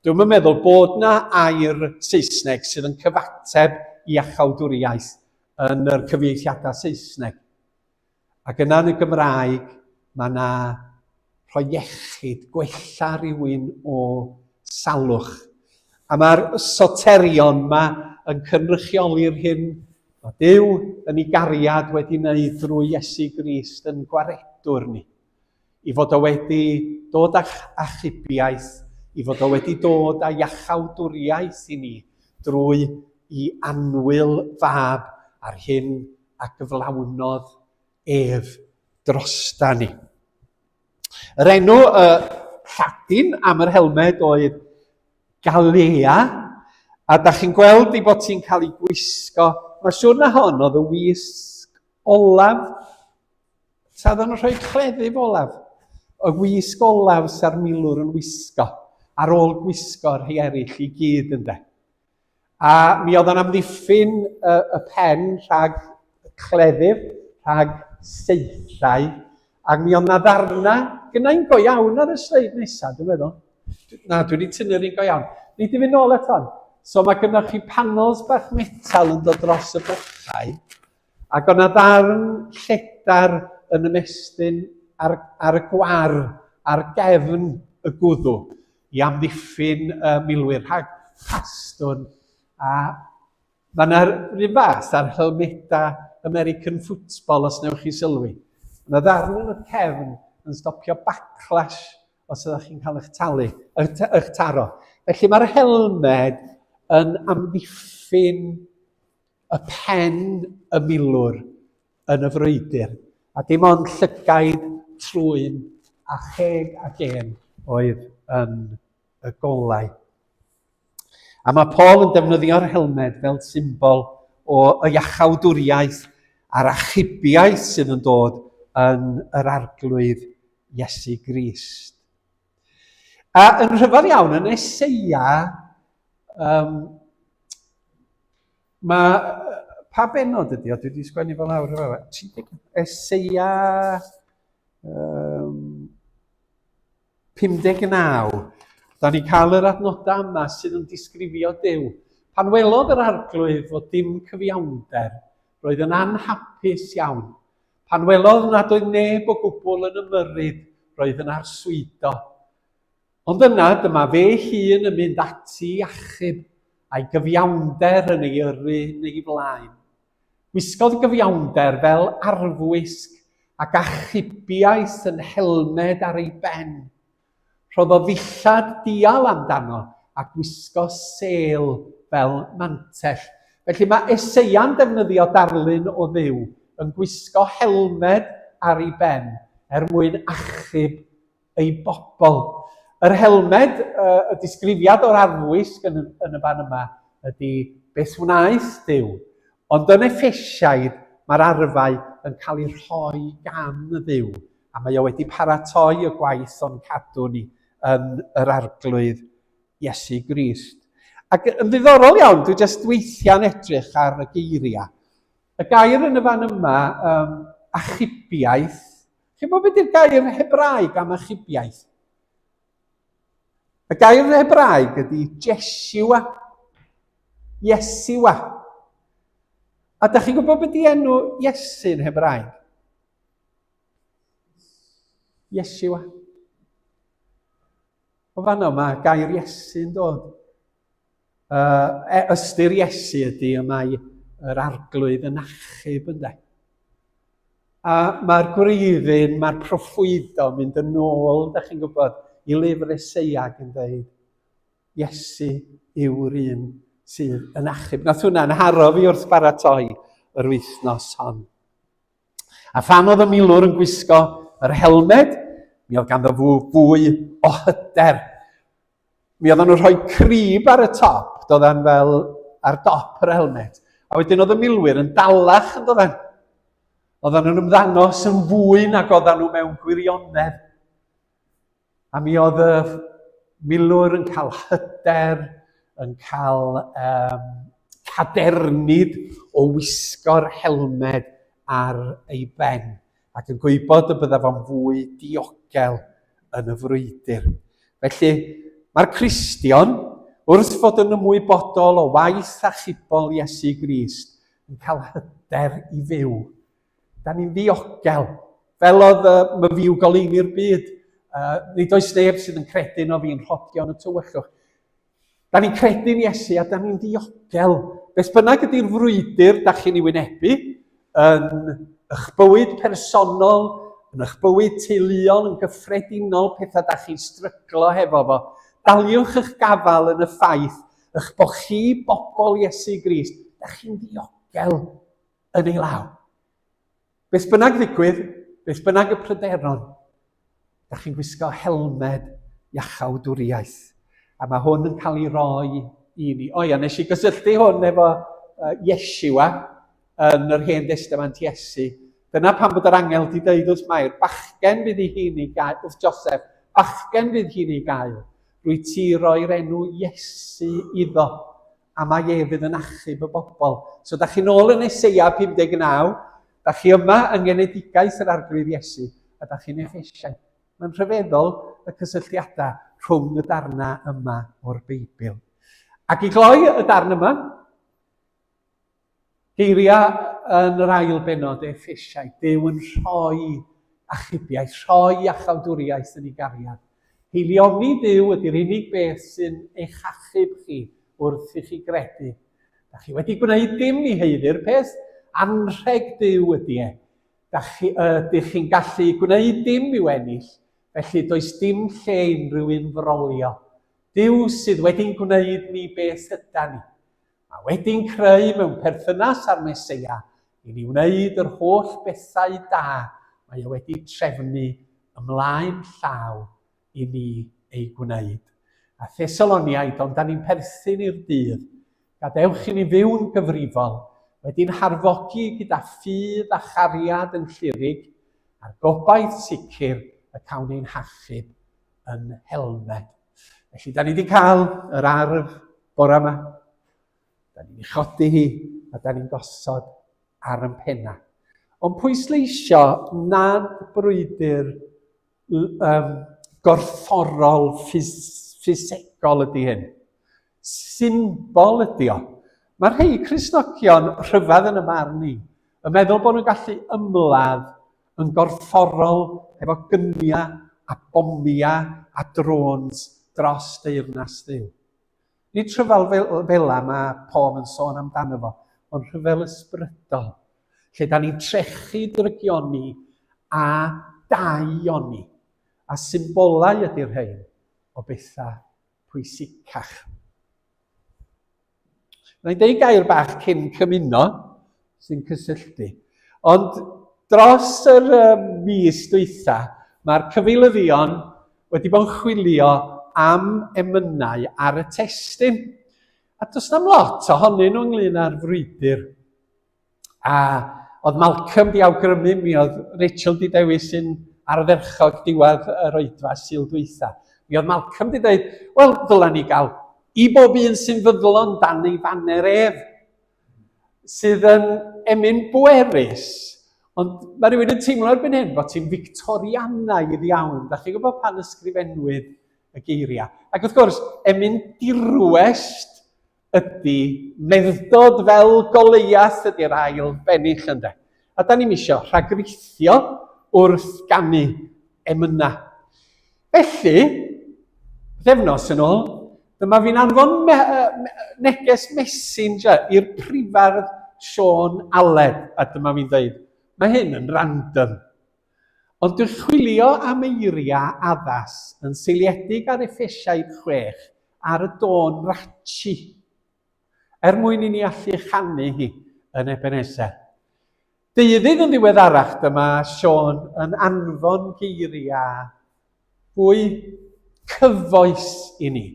dwi'm yn meddwl bod na air Saesneg sydd yn cyfateb i iachawdwriaeth yn yr cyfieithiadau Saesneg. Ac yna yn y Gymraeg, mae yna rhoi iechyd, gwella rhywun o salwch. A mae'r soterion yma yn cynrychioli'r hyn mae Duw yn ei gariad wedi wneud drwy Iesu Grist yn gwaredwr ni. I fod o wedi dod â achubiaeth, i fod o wedi dod â iachawdwriaeth i ni drwy i annwyl fab a'r hyn a gyflawnodd ef drosta ni. Yr enw uh, Lladin am yr helmed oedd Galea, a da chi'n gweld ei bod ti'n cael ei gwisgo. Mae siwr na hon oedd y wisg olaf. Ta oedden nhw'n rhoi cleddyf olaf? Y wisg olaf sa'r milwr yn wisgo, ar ôl gwisgo rhai eraill i gyd ynde. A mi oedd o'n amddiffyn y, y pen rhag cleddyf, rhag saethau, ac mi oedd na ddarna, gynnau'n go iawn ar y sleid nesaf, dwi'n meddwl. Na, dwi wedi tynnu'r un go iawn. Ni di fynd nôl eto. So mae gynnwch chi panels bach metal yn dod dros y bochau, Ac o'na ddarn lledar yn ymestyn ar, ar y gwar, ar gefn y gwddw, i amddiffyn y milwyr rhag pastwn. A mae yna rhywun fath ar helmedau American football, os newch chi sylwi. Mae yna ddarn yn y cefn yn stopio backlash os ydych chi'n cael eich talu, eich taro. Felly mae'r helmed yn amddiffyn y pen y milwr yn y frwydr, a dim ond llygaid, trwyn a cheg a gên oedd yn y golau. A mae Paul yn defnyddio'r helmed fel symbol o y iachawdwriaeth a'r achubiaeth sydd yn dod yn yr arglwydd Iesu Grist. A yn rhyfedd iawn, yn Eseia, um, mae, pa benod ydy o? Dwi wedi sgwennu fel lawr efo. 30, Eseia um, 59. Da ni'n cael yr adnodau yma sydd yn disgrifio Duw. Pan welodd yr arglwydd fod dim cyfiawnder, roedd yn anhapus iawn. Pan welodd nad oedd neb o gwbl yn ymyrryd, roedd yn arswydo. Ond yna, dyma fe hun yn mynd ati i achub, a'i gyfiawnder yn ei yrru yn ei flaen. Gwisgodd gyfiawnder fel arfwisg ac achubiaeth yn helmed ar ei ben. Rhoddodd ddillad dial amdano a gwisgo sêl fel mantell. Felly mae Eseia'n defnyddio darlun o Dduw yn gwisgo helmed ar ei ben er mwyn achub ei bobl. Yr helmed, y disgrifiad o'r arfwisg yn, yn y fan yma, ydy beth wnaeth Duw. Ond yn Effesiaid, mae'r arfau yn cael eu rhoi gan y Dduw, a mae o wedi paratoi y gwaith o'n cadw ni yn yr arglwydd Iesu Grist. Ac yn ddiddorol iawn, dwi jyst weithiau'n edrych ar y geiriau. Y gair yn y fan yma, um, achubiaeth, Chi'n gwybod beth yw'r gair Hebraeg am achubiaeth? Y gair Hebraeg ydy Jeshua. Yeshua. A da chi'n gwybod beth ydy enw Iesu'n Hebraeg? Yeshua. O fanno mae gair Iesu'n dod. Uh, ystyr Iesu ydy y mae yr arglwydd yn achub ynde. A mae'r gwreiddyn, mae'r proffwydo mynd yn ôl, da chi'n gwybod, i lyfr Eseia ac yn dweud, Iesu yw'r un sydd yn achub. Nath hwnna'n haro fi wrth baratoi yr wythnos hon. A phan oedd y milwr yn gwisgo yr helmed, mi oedd ganddo fwy o hyder. Mi oedden nhw'n rhoi crib ar y top, doedden fel ar dop yr helmet. A wedyn oedd y milwyr yn dalach yn doedden. Oedden nhw'n ymddangos yn fwy nag oedden nhw mewn gwirionedd. A mi oedd y milwr yn cael hyder, yn cael um, cadernid o wisgo'r helmed ar ei ben, ac yn gwybod y bydda fo'n fwy diogel yn y frwydr. Felly, mae'r Cristion, wrth fod yn ymwybodol o waith achubol Iesu Grist, yn cael hyder i fyw. Da ni'n ddiogel. Fel oedd uh, myfyw goleuni'r byd, uh, nid oes neb sydd yn credu no fi'n rhodio yn y tywyllwch. Da ni'n credu'n Iesu a da ni'n ddiogel. Beth bynnag ydy'r frwydr da chi'n ei wynebu yn eich bywyd personol, yn eich bywyd teuluol, yn gyffredinol, pethau da chi'n stryglo hefo fo. Daliwch eich gafael yn y ffaith eich bod chi bobl Iesu Grist, da chi'n ddiogel yn ei law. Beth bynnag ddigwydd, beth bynnag y pryderon, da chi'n gwisgo helmed iachawdwriaeth. A mae hwn yn cael ei roi i ni. O ia, nes i gysylltu hwn efo uh, Yeshua yn yr Hen Destament Iesu. Dyna pam bod yr angel wedi dweud wrth Mair, bachgen fydd hi hi'n ei gael, wrth Joseph, bachgen fydd hi'n ei gael. Rwy ti roi'r enw Iesu iddo. a mae e fydd yn achub y bobl. So da chi'n ôl yn Eseia 59, da chi yma yng ngenedigaeth yr Arglwydd Iesu, a da chi'n Effesiau. Mae'n rhyfeddol y cysylltiadau rhwng y darnau yma o'r Beibl. Ac i gloi y darn yma, Geiriau yn yr ail bennod, Effesiaid, Duw yn rhoi achubiaeth, rhoi iachawdwriaeth yn ei gariad. Haelioni Duw ydy'r unig beth sy'n eich achub chi wrth i chi gredu. Da chi wedi gwneud dim i haeddu'r peth, anrheg Duw ydy e. Da chi, ydych chi'n gallu gwneud dim i'w ennill, felly does dim lle unrhyw un frolio. Duw sydd wedi'n gwneud ni beth yda ni. Mae wedi'n creu mewn perthynas â'r Meseia i ni wneud yr holl bethau da mae e wedi trefnu ymlaen llaw i ni eu gwneud. A Thessaloniaid, ond da ni'n perthyn i'r dydd. Gadewch i ni fyw'n gyfrifol, wedi'n harfogi gyda ffydd a chariad yn llurig, a'r gobaith sicr y cawn ein hachub yn helmed. Felly, da ni wedi cael yr arf bora yma. Da ni'n ei chodi hi a da ni'n gosod ar yn penna. Ond pwysleisio nad brwydr um, gorfforol, ffys, ffisegol ydy hyn. Symbol ydy o. Mae rhai Cristnogion rhyfedd yn y marn i yn meddwl bod nhw'n gallu ymladd yn gorfforol efo gyniau a bomiau a drones dros deyrnas Dduw. Nid rhyfel fel la mae Paul yn sôn amdano fo, ond rhyfel ysbrydol, lle da ni'n trechu drygioni a daioni. A symbolau ydy'r rhain o bethau pwysicach. Na i ddeud gair bach cyn cymuno sy'n cysylltu. Ond dros yr mis dwytha, mae'r cyfeilyddion wedi bod yn chwilio am emynau ar y testun. A does na'm lot ohonyn nhw ynglyn â'r frwydr. A oedd Malcolm di awgrymu, mi oedd Rachel di dewis un ardderchog diwedd yr oedfa Sul dwytha. Mi oedd Malcolm di dweud, wel, ddylen ni gael i bob un sy'n fyddlon dan ei faner ef, sydd yn emyn bwerus, ond mae rhywun yn teimlo erbyn hyn bod ti'n Victorianaidd iawn. Da chi'n gwybod pan ysgrifennwyd y geiriau. Ac wrth gwrs, emyn dirwest ydy meddwdod fel Goleiath ydy'r ail bennill ynde. A da ni'm isio rhagrithio wrth ganu emynau. Felly, pythefnos yn ôl, dyma fi'n anfon me me neges messenger i'r prifardd Siôn Aled, a dyma fi'n dweud, mae hyn yn random. Ond dwi'n chwilio am eiriau addas yn seiliedig ar Effesiaid 6 ar y dôn Rachi, er mwyn i ni allu chanu hi yn Ebenezer. Deuddydd yn ddiweddarach dyma Siôn yn anfon geiriau fwy cyfoes i ni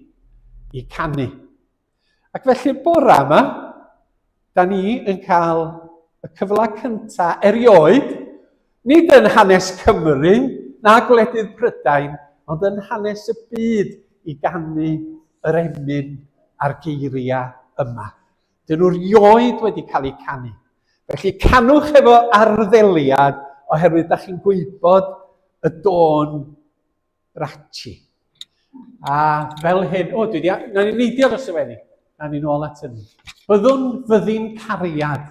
i canu. Ac felly'r bore yma, da ni yn cael y cyfle cyntaf erioed, nid yn hanes Cymru na gwledydd Prydain, ond yn hanes y byd i ganu yr emyn a'r geiriau yma. Dyn nhw rioed wedi cael eu canu. Felly canwch efo arddeliad oherwydd da chi'n gwybod y dôn Rachi. A fel hyn, o, dwi wedi, na ni neidio dros y weddi, na ni nôl at hynny. Byddwn fyddin cariad,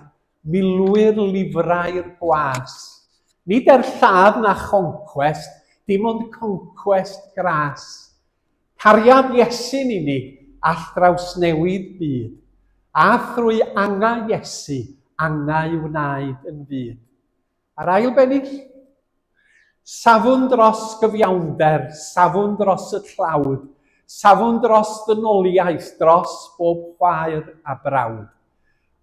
milwyr lifrau'r gwas. Nid er lladd na choncwest, dim ond concwest gras. Cariad Iesu'n unig all drawsnewid byd, a thrwy angau Iesu, angau wnaed yn fyd. A'r ail bennill? Safwn dros gyfiawnder, safwn dros y tlawd, safwn dros ddynoliaeth, dros bob chwaer a brawd.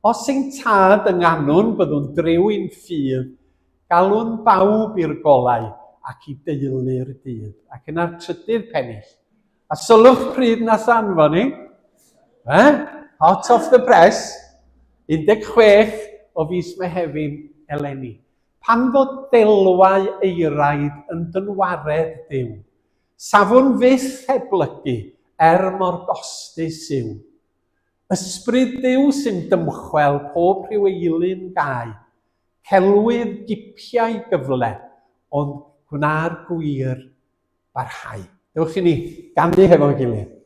Os ein tad ynganwn, byddwn driw i'n ffydd, galwn bawb i'r golau ac i deulu'r dydd. Ac yna'r trydydd pennill. A sylwch pryd nath anfon ni. Eh? Hot off the press. 16 o fis Mehefin eleni. Pan fod delwau eiraid yn dynwared Duw, safwn fyth heb blygu, er mor gostus yw. Ysbryd Duw sy'n dymchwel pob rhyw eilun gau, celwydd gipiau gyfle, ond gwna'r gwir barhau. Dewch i ni ganu hefo'n gilydd.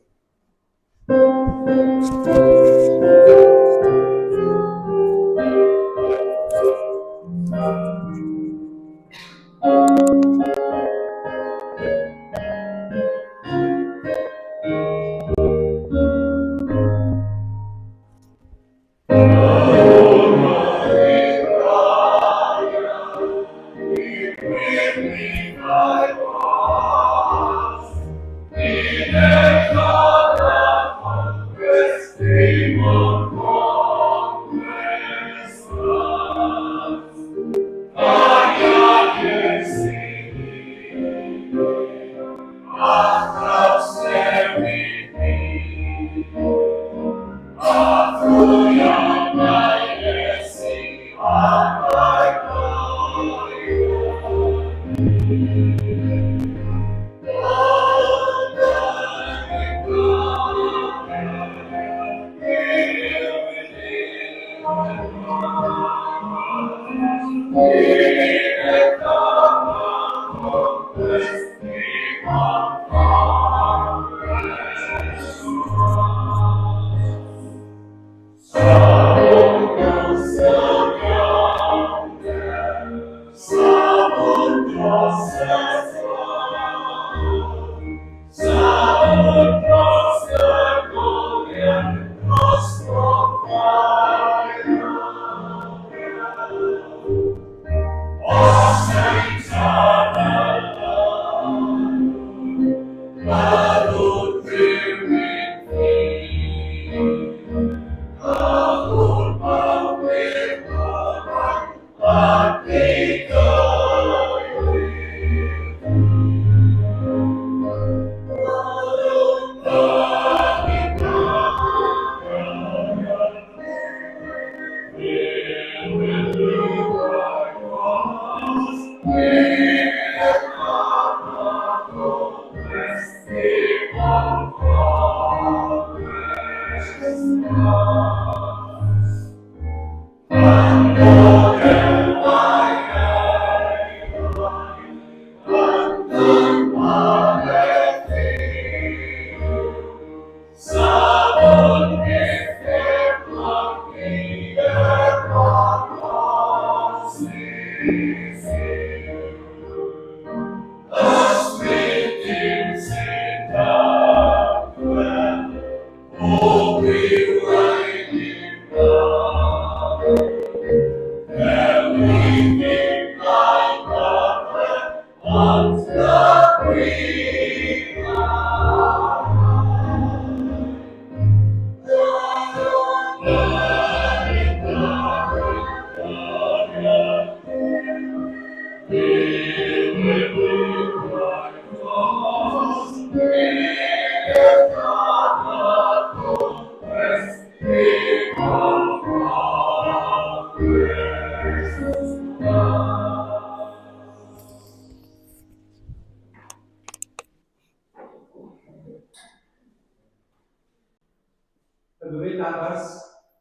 Hyfryd addas,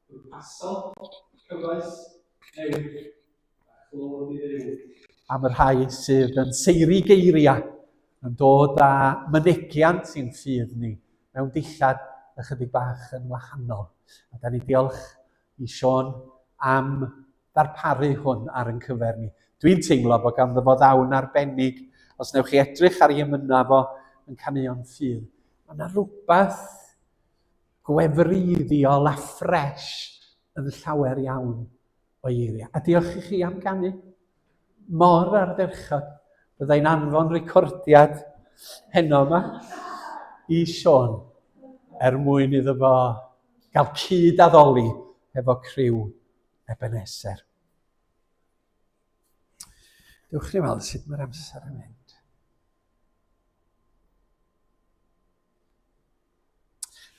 pwrpasol, cyfoes, newydd, a chlod i Dduw. Am y rhai sydd yn seiri geiriau, yn dod â mynegiant i'n ffydd ni mewn dillad ychydig bach yn wahanol. A da ni diolch i Siôn am ddarparu hwn ar yn cyfer ni. Dwi'n teimlo bod ganddo fo ddawn arbennig. Os newch chi edrych ar ei emynau fo yn caneuon ffydd, mae yna rhywbeth gwefreiddiol a ffres yn llawer iawn o'i eiriau. A diolch i chi am ganu. Mor ardderchog. Byddai'n anfon recordiad heno yma i Siôn er mwyn iddo fo gael cyd-addoli efo criw Ebenezer. Dewch ni weld sut mae'r amser yn mynd.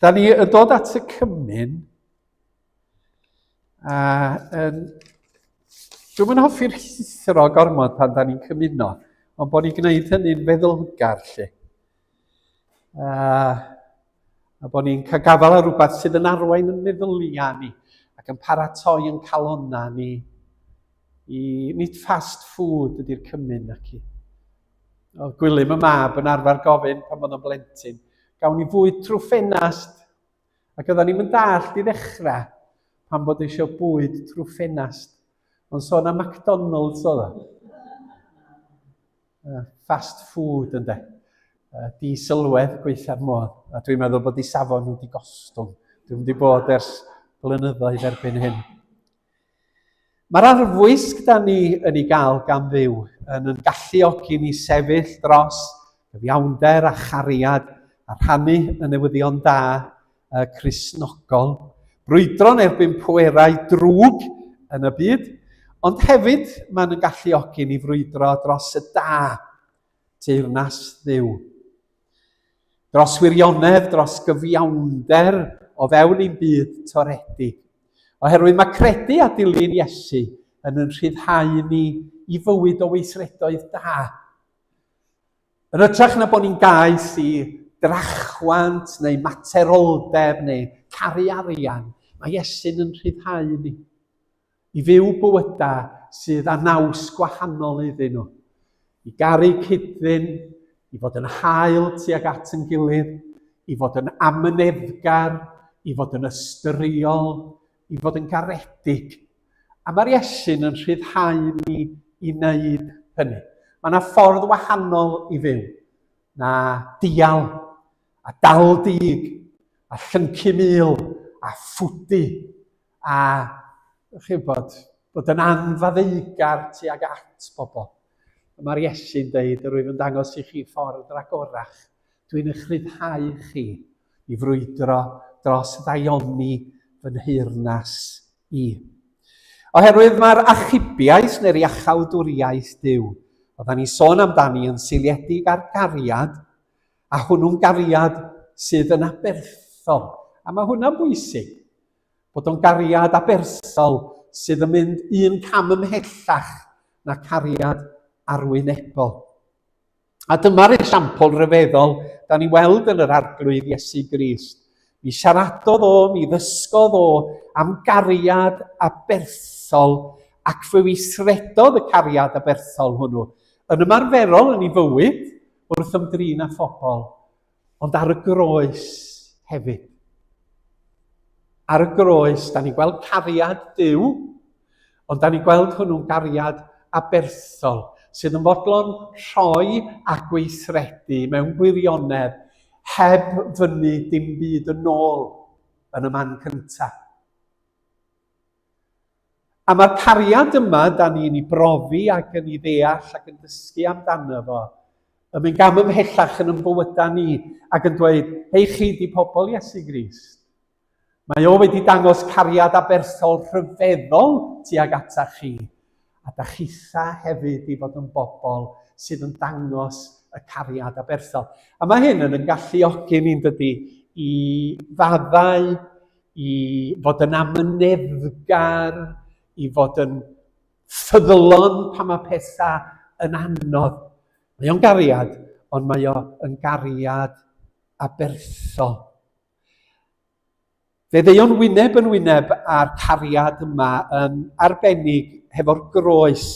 Da ni yn dod at y cymun, a um, dwi'n mynd hoffi'r rhuthro gormod pan da ni'n cymuno, ond bod ni'n gwneud hynny'n feddylgar, lle. A, a bod ni'n cael gafael ar rhywbeth sydd yn arwain yn meddyliau ni ac yn paratoi yn calonnau ni i, nid fast food ydy'r cymun ac i. Oedd Gwilym y mab yn arfer gofyn pan oedd o'n blentyn, gawn ni fwyd trwy ffenast? Ac oedden ni'n mynd dallt i ddechrau pan bod eisiau bwyd trwy ffenast. Ond sôn am McDonald's oedd o. Fast food ynde. Di sylwedd gweitha'r modd. A dwi'n meddwl bod i safon nhw wedi gostwng. Dwi'n wedi bod ers blynyddoedd erbyn hyn. Mae'r arfwisg da ni yn ei gael gan Dduw yn yn galluogi ni sefyll dros gyfiawnder a chariad a rhannu y newyddion da y Cristnogol, brwydro'n erbyn pwerau drwg yn y byd, ond hefyd mae'n yn galluogi ni frwydro dros y da, teyrnas Dduw. Dros wirionedd, dros gyfiawnder o fewn ein byd toredig. Oherwydd mae credu a dilyn Iesu yn yn rhyddhau ni i fywyd o weithredoedd da. Yn hytrach na bod ni'n gaeth i drachwant neu materoldeb neu caru arian, mae Iesu'n yn rhyddhau ni i fyw bywydau sydd â naws gwahanol iddyn nhw, i garu cyd-ddyn, i fod yn hael tuag at yn gilydd, i fod yn amyneddgar, i fod yn ystyriol, i fod yn garedig. A mae'r Iesu'n yn rhyddhau ni i wneud hynny. Mae yna ffordd wahanol i fyw na dial a dal dig a llyncu mul a ffwdu a chi'n bod, bod yn anfaddeugar tuag at bobl. Mae'r Iesu'n deud, yr wyf yn dangos i chi ffordd ragorach. Dwi'n eich rhyddhau chi i frwydro dros ddaioni fy nheyrnas i. Oherwydd mae'r achubiaeth neu'r iachawdwriaeth Duw, oeddan ni sôn amdani yn seiliedig ar gariad, a hwnnw'n gariad sydd yn aberthol. A mae hwnna'n bwysig, bod o'n gariad aberthol sydd yn mynd un cam ymhellach na cariad arwynebol. A dyma'r esiampl ryfeddol da ni weld yn yr Arglwydd Iesu Grist. Mi siaradodd o, mi ddysgodd o am gariad aberthol ac fe weithredodd y cariad aberthol hwnnw yn ymarferol yn ei fywyd wrth ymdrin â phobl, ond ar y groes hefyd. Ar y groes, da ni'n gweld cariad Duw, ond da ni'n gweld hwnnw'n gariad aberthol, sydd yn fodlon rhoi a gweithredu mewn gwirionedd heb fynnu dim byd yn ôl yn y man cyntaf. A mae'r cariad yma da ni'n ei brofi ac yn ei ddeall ac yn dysgu amdano fo, yn mynd gam ymhellach yn yn bywydau ni ac yn dweud, hei chi di pobl Iesu Grist. Mae o wedi dangos cariad aberthol rhyfeddol tuag ata chi, a da chitha hefyd i fod yn bobl sydd yn dangos y cariad aberthol. A mae hyn yn yn galluogi ni'n dydy i faddau, i fod yn amyneddgar, i fod yn ffyddlon pan mae pethau yn anodd. Mae o'n gariad, ond mae o'n gariad aberthol. Fe ddeuon wyneb yn wyneb â'r cariad yma yn arbennig hefo'r groes.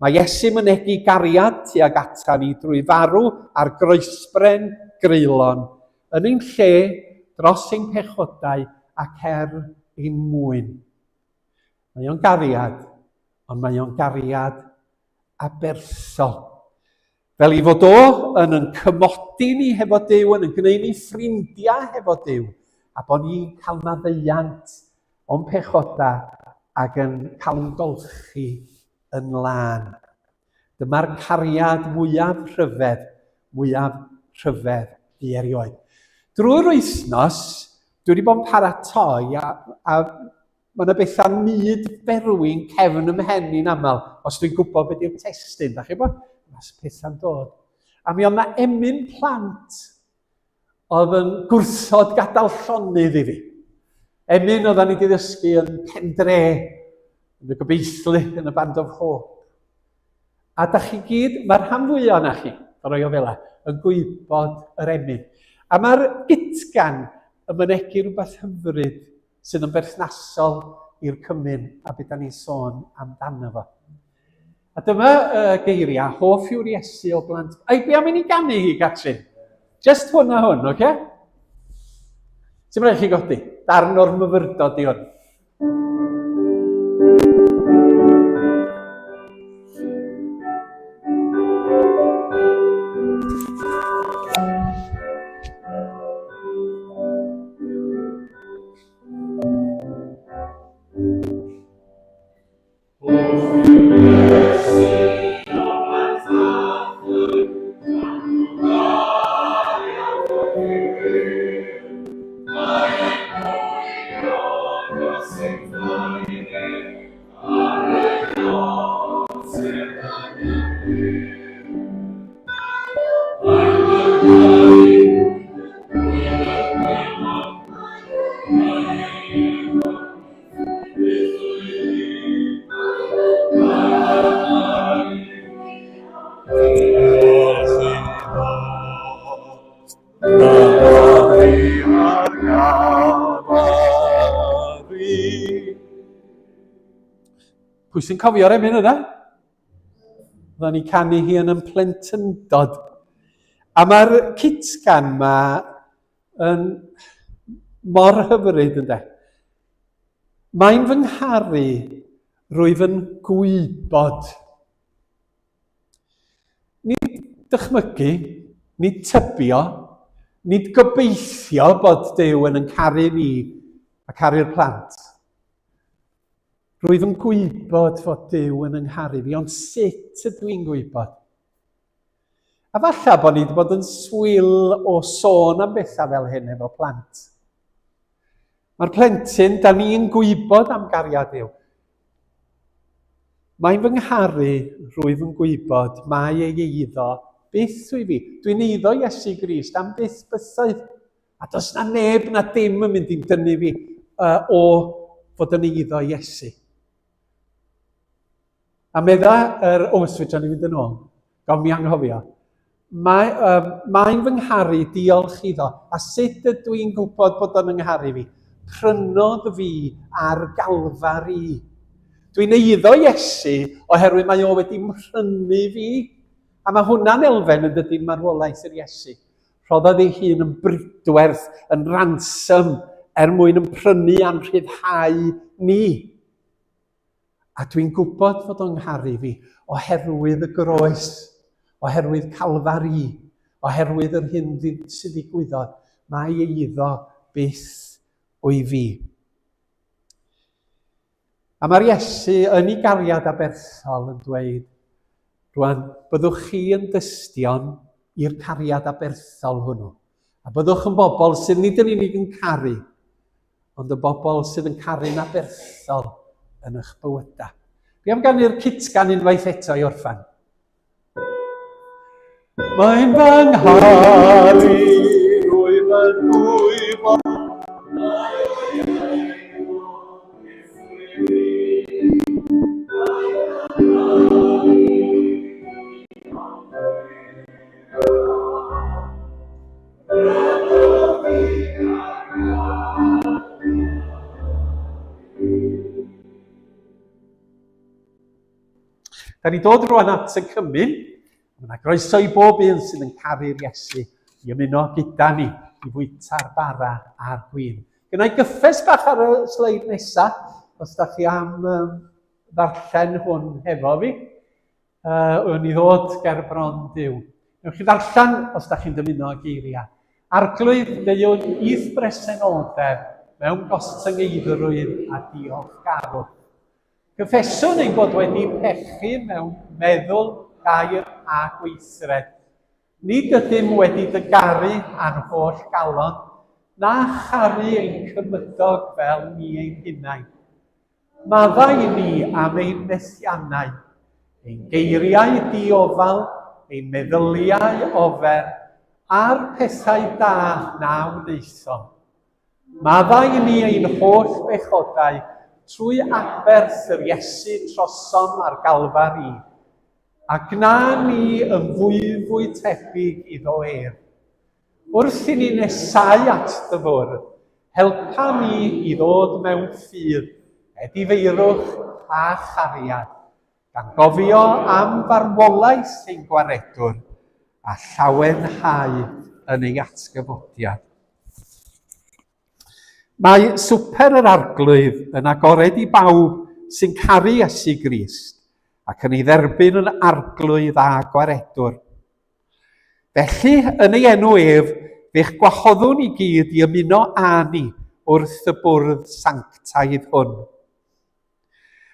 Mae Iesu mynegi gariad tuag ata ni drwy farw ar groesbren greulon, yn ein lle, dros ein pechodau ac er ein mwyn. Mae o'n gariad, ond mae o'n gariad aberthol. Fel ei fod o yn yn cymodi ni hefo Duw, yn yn gwneud ni ffrindiau hefo Duw, a bod ni'n cael maddeuant o'n pechodau ac yn cael yn golchi yn lân. Dyma'r cariad mwyaf rhyfedd, mwyaf rhyfedd fi erioed. Drwy'r wythnos, dwi wedi bod yn paratoi a, a mae yna bethau myd berwi'n cefn ym mhen i'n aml, os dwi'n gwybod beth yw'r testun, da chi bod? Mae pethau'n dod. A mi oedd yna emyn plant oedd yn gwrthod gadael llonydd i fi. Emyn oedden ni wedi ddysgu yn Pendre, yn y Gobeithlu, yn y Band of Hope. A da chi gyd, mae'r rhan fwyaf o'na chi, roi o fela, yn gwybod yr emyn. A mae'r gytgan yn mynegi rhywbeth hyfryd sydd yn berthnasol i'r cymun a beth da ni'n sôn amdano fo. A dyma uh, geiriau, hoff yw'r Iesu o blant... Ei, be am i ni ganu hi, Catrin? Just hwn a hwn, oce? Okay? Ti'n rhaid chi godi? Darn o'r myfyrdod di hwn. Pwy sy'n cofio'r emyn yna? Oedden ni canu hi yn yn plentyndod. A mae'r cytgan ma yn mor hyfryd ynde. Mae'n fy ngharu, rwyf yn gwybod. Nid dychmygu, nid tybio, nid gobeithio bod Duw yn yn caru ni a caru'r plant. Rwyf yn gwybod fod Duw yn yng ngharu fi, ond sut ydw i'n gwybod? A falle bod ni wedi bod yn swil o sôn am bethau fel hyn efo plant. Mae'r plentyn, da ni'n gwybod am gariad Duw. Mae'n fy ngharu, rwyf yn gwybod, mae ei eiddo byth wyf fi. Dwi'n eiddo Iesu Grist am byth bythoedd. A does na neb na dim yn mynd i'n dynnu fi uh, o fod yn eiddo Iesu. A medda yr, o, fedra ni fynd yn ôl, gawn mi anghofio. Mae, um, mae'n fy ngharu, diolch iddo. A sut ydw i'n gwybod bod o'n yng ngharu fi? Prynodd fi ar Galfari. Dwi'n eiddo Iesu oherwydd mae o wedi mhrynu fi. A mae hwnna'n elfen yn dydy marwolaeth yr Iesu. Rhoddodd ei hun yn bridwerth, yn ransom, er mwyn yn prynu a'n rhyddhau ni. A dwi'n gwybod fod o'n ngharu fi oherwydd y groes, oherwydd Calfari, oherwydd yr hyn sydd ddigwyddodd. Mae eiddo byth o'i fi. A mae'r Iesu yn ei gariad aberthol yn dweud, rwan, byddwch chi yn dystion i'r cariad aberthol hwnnw. A byddwch yn bobl sydd nid yn unig yn caru, ond y bobl sydd yn caru'n aberthol yn eich bywydau. Fi am ganu'r cytgan unwaith eto i orffan. Mae'n fy ngharu, rwyf yn gwybod, Da ni dod rwan at y cymun. Mae yna groeso i bob un sydd yn caru'r Iesu i ymuno gyda ni i fwyta'r bara a'r gwin. Gynna i gyffes bach ar y sleid nesaf, os da chi am um, ddarllen hwn hefo fi. Wn i ddod ger bron Duw. Newch chi ddarllen os da chi'n dymuno y geiriau. Arglwydd, deuwn i'th bresenoldeb mewn gostyngeiddrwydd a diolchgarwch. Cyffeswn ein bod wedi pechu mewn meddwl, gair a gweithred. Nid ydym wedi dy garu â'n holl galon, na charu ein cymydog fel ni ein hunain. Maddau i ni am ein methiannau, ein geiriau diofal, ein meddyliau ofer, a'r pethau da na wnaethom. Maddau i ni ein holl bechodau trwy aberth yr Iesu trosom ar Galfari, a gwna ni yn fwyfwy tebyg iddo ef. Wrth i ni nesáu at dy fwrdd, helpa ni i ddod mewn ffydd, edifeirwch a chariad, gan gofio am farwolaeth ein Gwaredwr a llawenhau yn ei atgyfodiad. Mae Swper yr Arglwydd yn agored i bawb sy'n caru Iesu Grist ac yn ei dderbyn yn Arglwydd a Gwaredwr. Felly, yn ei enw ef, fe'ch gwahoddwn i gyd i ymuno â ni wrth y bwrdd sanctaidd hwn.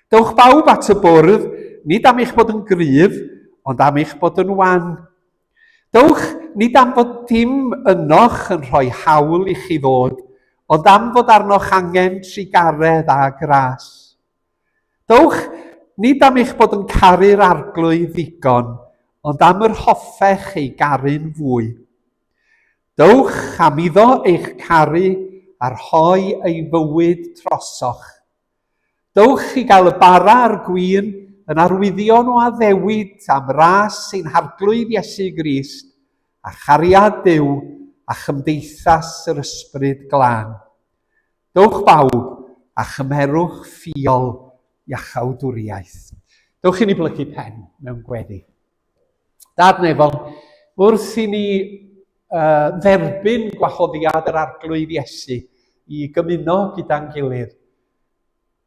Dewch bawb at y bwrdd, nid am eich bod yn gryf, ond am eich bod yn wan. Dewch nid am fod dim ynoch yn rhoi hawl i chi ddod, ond am fod arnoch angen trugaredd a gras. Dowch, nid am eich bod yn caru'r Arglwydd ddigon, ond am yr hoffech ei garu'n fwy. Dowch am iddo eich caru a rhoi ei fywyd trosoch. Dowch i gael y bara a'r gwin yn arwyddion o addewid am ras ein Harglwydd Iesu Grist a chariad Duw a chymdeithas yr Ysbryd Glân. Dowch bawb a chymerwch ffiol iachawdwriaeth. Dowch i ni blygu pen mewn gweddi. Dad nefol, wrth i ni uh, dderbyn gwahoddiad yr Arglwydd Iesu i gymuno gyda'n gilydd,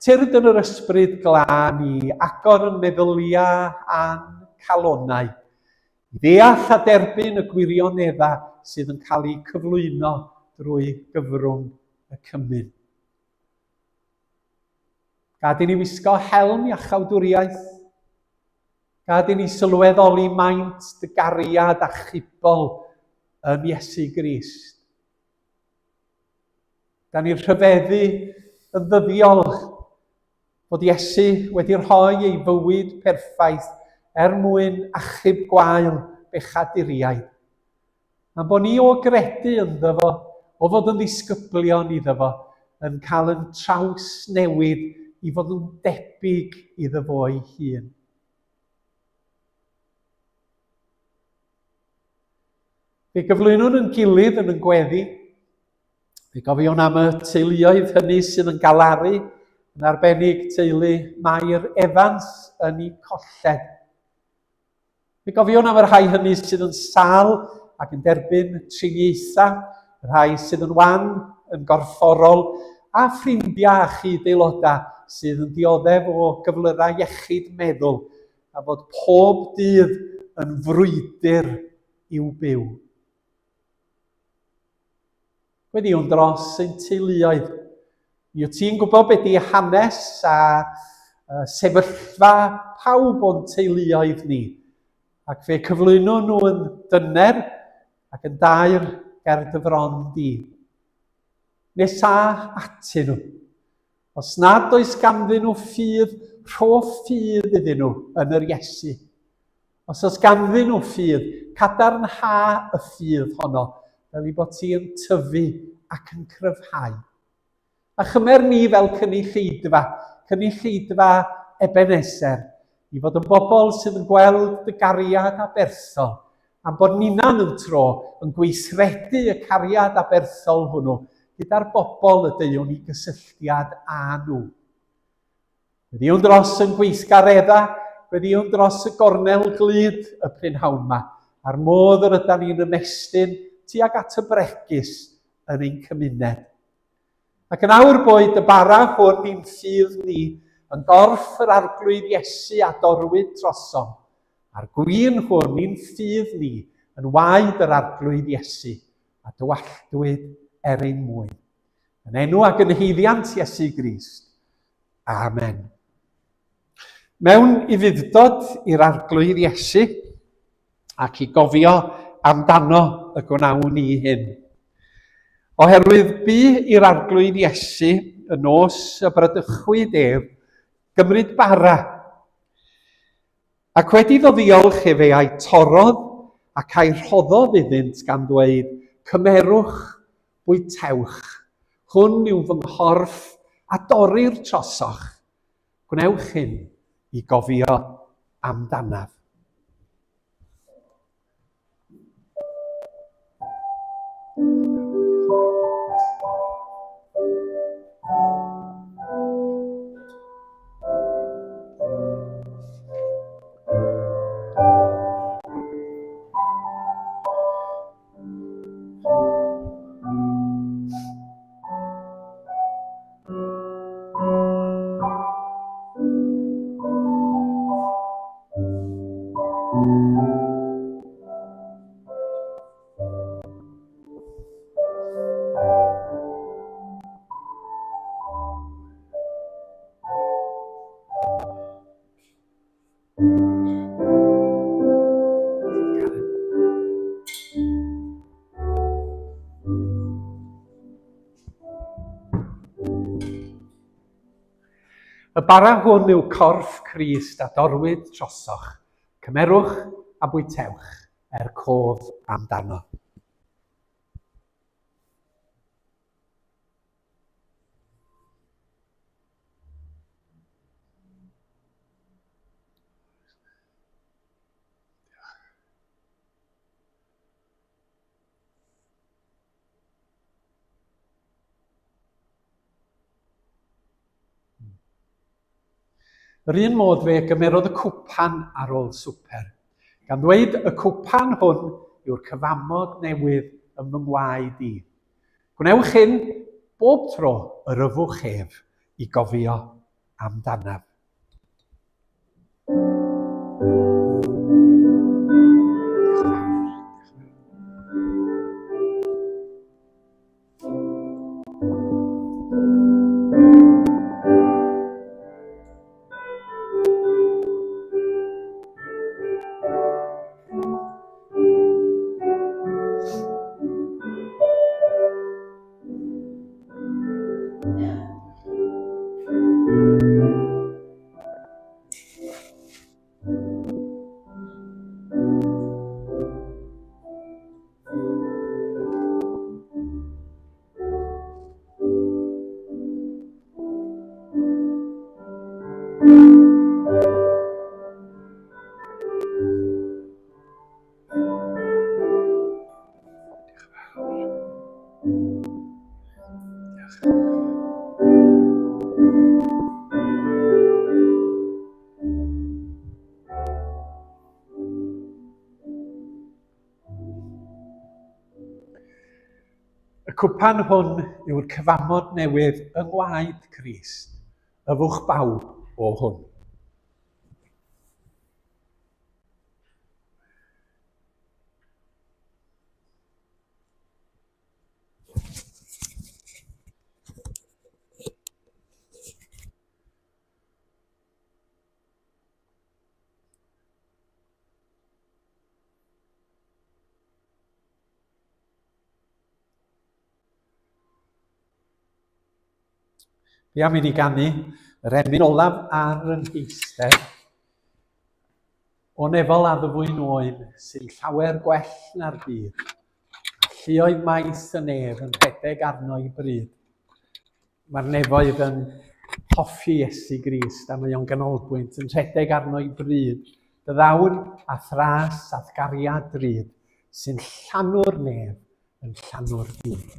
tyrd yn yr ysbryd glân i agor yn meddyliau a'n calonau, I ddeall a derbyn y gwirioneddau sydd yn cael eu cyflwyno drwy gyfrwng y cymun. Gad i ni wisgo helm iachawdwriaeth. Gad i ni sylweddoli maint dy gariad achubol yn Iesu Grist. Da ni'n rhyfeddu yn ddyddiol fod Iesu wedi rhoi ei fywyd perffaith er mwyn achub gwael bechaduriaid. A'n bod ni o gredu ynddo fo, o fod yn ddisgyblion iddo fo, yn cael yn trawsnewid i fod yn debyg iddo fo ei hun. Fe gyflwynwn yn gilydd yn yn gweddi. Fe gofiwn am y teuluoedd hynny sydd yn galaru, yn arbennig teulu Mair Evans yn ei colled. Fe gofiwn am y rhai hynny sydd yn sal ac yn derbyn triniaethau, y rhai sydd yn wan, yn gorfforol, a ffrindiau a chyd-aelodau sydd yn dioddef o gyflyrau iechyd meddwl, a fod pob dydd yn frwydr i'w byw. Gweddïwn dros ein teuluoedd. Mi wyt ti'n gwybod beth di hanes a sefyllfa pawb o'n teuluoedd ni. Ac fe cyflwyno nhw yn dyner ac yn dair ger dy fron di. Nesa atyn nhw. Os nad oes ganddyn nhw ffydd, rho ffydd iddyn nhw yn yr Iesu. Os oes ganddyn nhw ffydd, cadarnha y ffydd honno, fel ei bod ti yn tyfu ac yn cryfhau. A chymer ni fel cynulleidfa, cynulleidfa Ebenezer, i fod yn bobl sydd yn gweld dy gariad aberthol, am bod ninna'n yn tro yn gweithredu y cariad aberthol hwnnw gyda'r bobl y deuwn i gysylltiad â nhw. Gweddïwn dros yn gweithgareddau, gweddïwn dros y gornel glud y prynhawn yma, a'r modd yr ydan ni'n ymestyn tuag at y bregus yn ein cymuned. Ac yn awr boed y bara hwn i'n ffydd ni yn gorff yr Arglwydd Iesu a dorwyd trosom, a'r gwin hwn i'n ffydd ni yn waed yr Arglwydd Iesu a dywalltwyd er ein mwyn. Yn enw ac yn haeddiant Iesu Grist. Amen. Mewn ufudd-dod i'r Arglwydd Iesu ac i gofio amdano y gwnawn ni hyn. Oherwydd bu i'r Arglwydd Iesu y nos y bradychwyd ef gymryd bara, ac wedi iddo ddiolch efe a'i torrodd ac a'i rhoddodd iddynt gan ddweud, Cymerwch, bwytewch, hwn yw fy nghorff a dorrir trosoch. Gwnewch hyn i gofio amdanaf. Y bara hwn yw corff Crist a dorwyd trosoch. Cymerwch a bwytewch er cof amdano. Yr un modd fe gymerodd y cwpan ar ôl swper, gan ddweud y cwpan hwn yw'r cyfamod newydd ym fy ngwaed i. Gwnewch hyn bob tro yr yfwch ef i gofio amdanaf. Y cwpan hwn yw'r cyfamod newydd yng ngwaed Crist, yfwch bawb o hwn. Fi am i ni ganu yr emyn olaf ar yn heistedd. O nefol a ddyfwyn oen sy'n llawer gwell na'r byd, a lluoedd maes y nef yn rhedeg arno i bryd. Mae'r nefoedd yn hoffi Iesu Grist a mae o'n ganolbwynt yn rhedeg arno i bryd. Dy ddawn a thras a thgariad drud sy'n llanw'r nef yn llanw'r byd.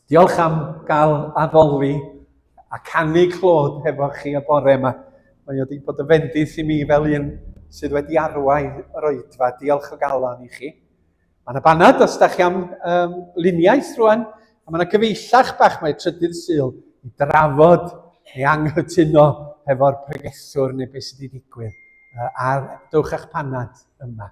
Diolch am gael addoli a canu clod hefo chi y bore yma. Mae wedi bod yn fendith i mi fel un sydd wedi arwain yr oedfa. Diolch o galon i chi. Mae yna banad os da chi am um, luniaeth rwan, a mae yna gyfeillach bach mae trydydd Sul i drafod neu anghytuno hefo'r pregethwr neu beth sydd wedi digwydd. Uh, a dewch â'ch panad yma.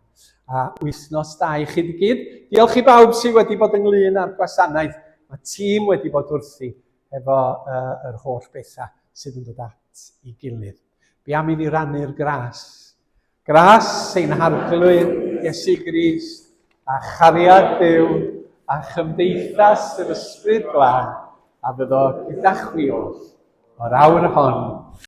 A wythnos da i chi gyd. Diolch i bawb sydd wedi bod ynglyn â'r gwasanaeth. Mae tîm wedi bod wrthi efo uh, yr holl bethau sydd yn dod at ei gilydd. Be am i ni rannu'r gras Gras ein Harglwydd Iesu Grist, a chariad Duw, a chymdeithas yr Ysbryd Glân, a fyddo gyda chwi oll. O'r awr hon.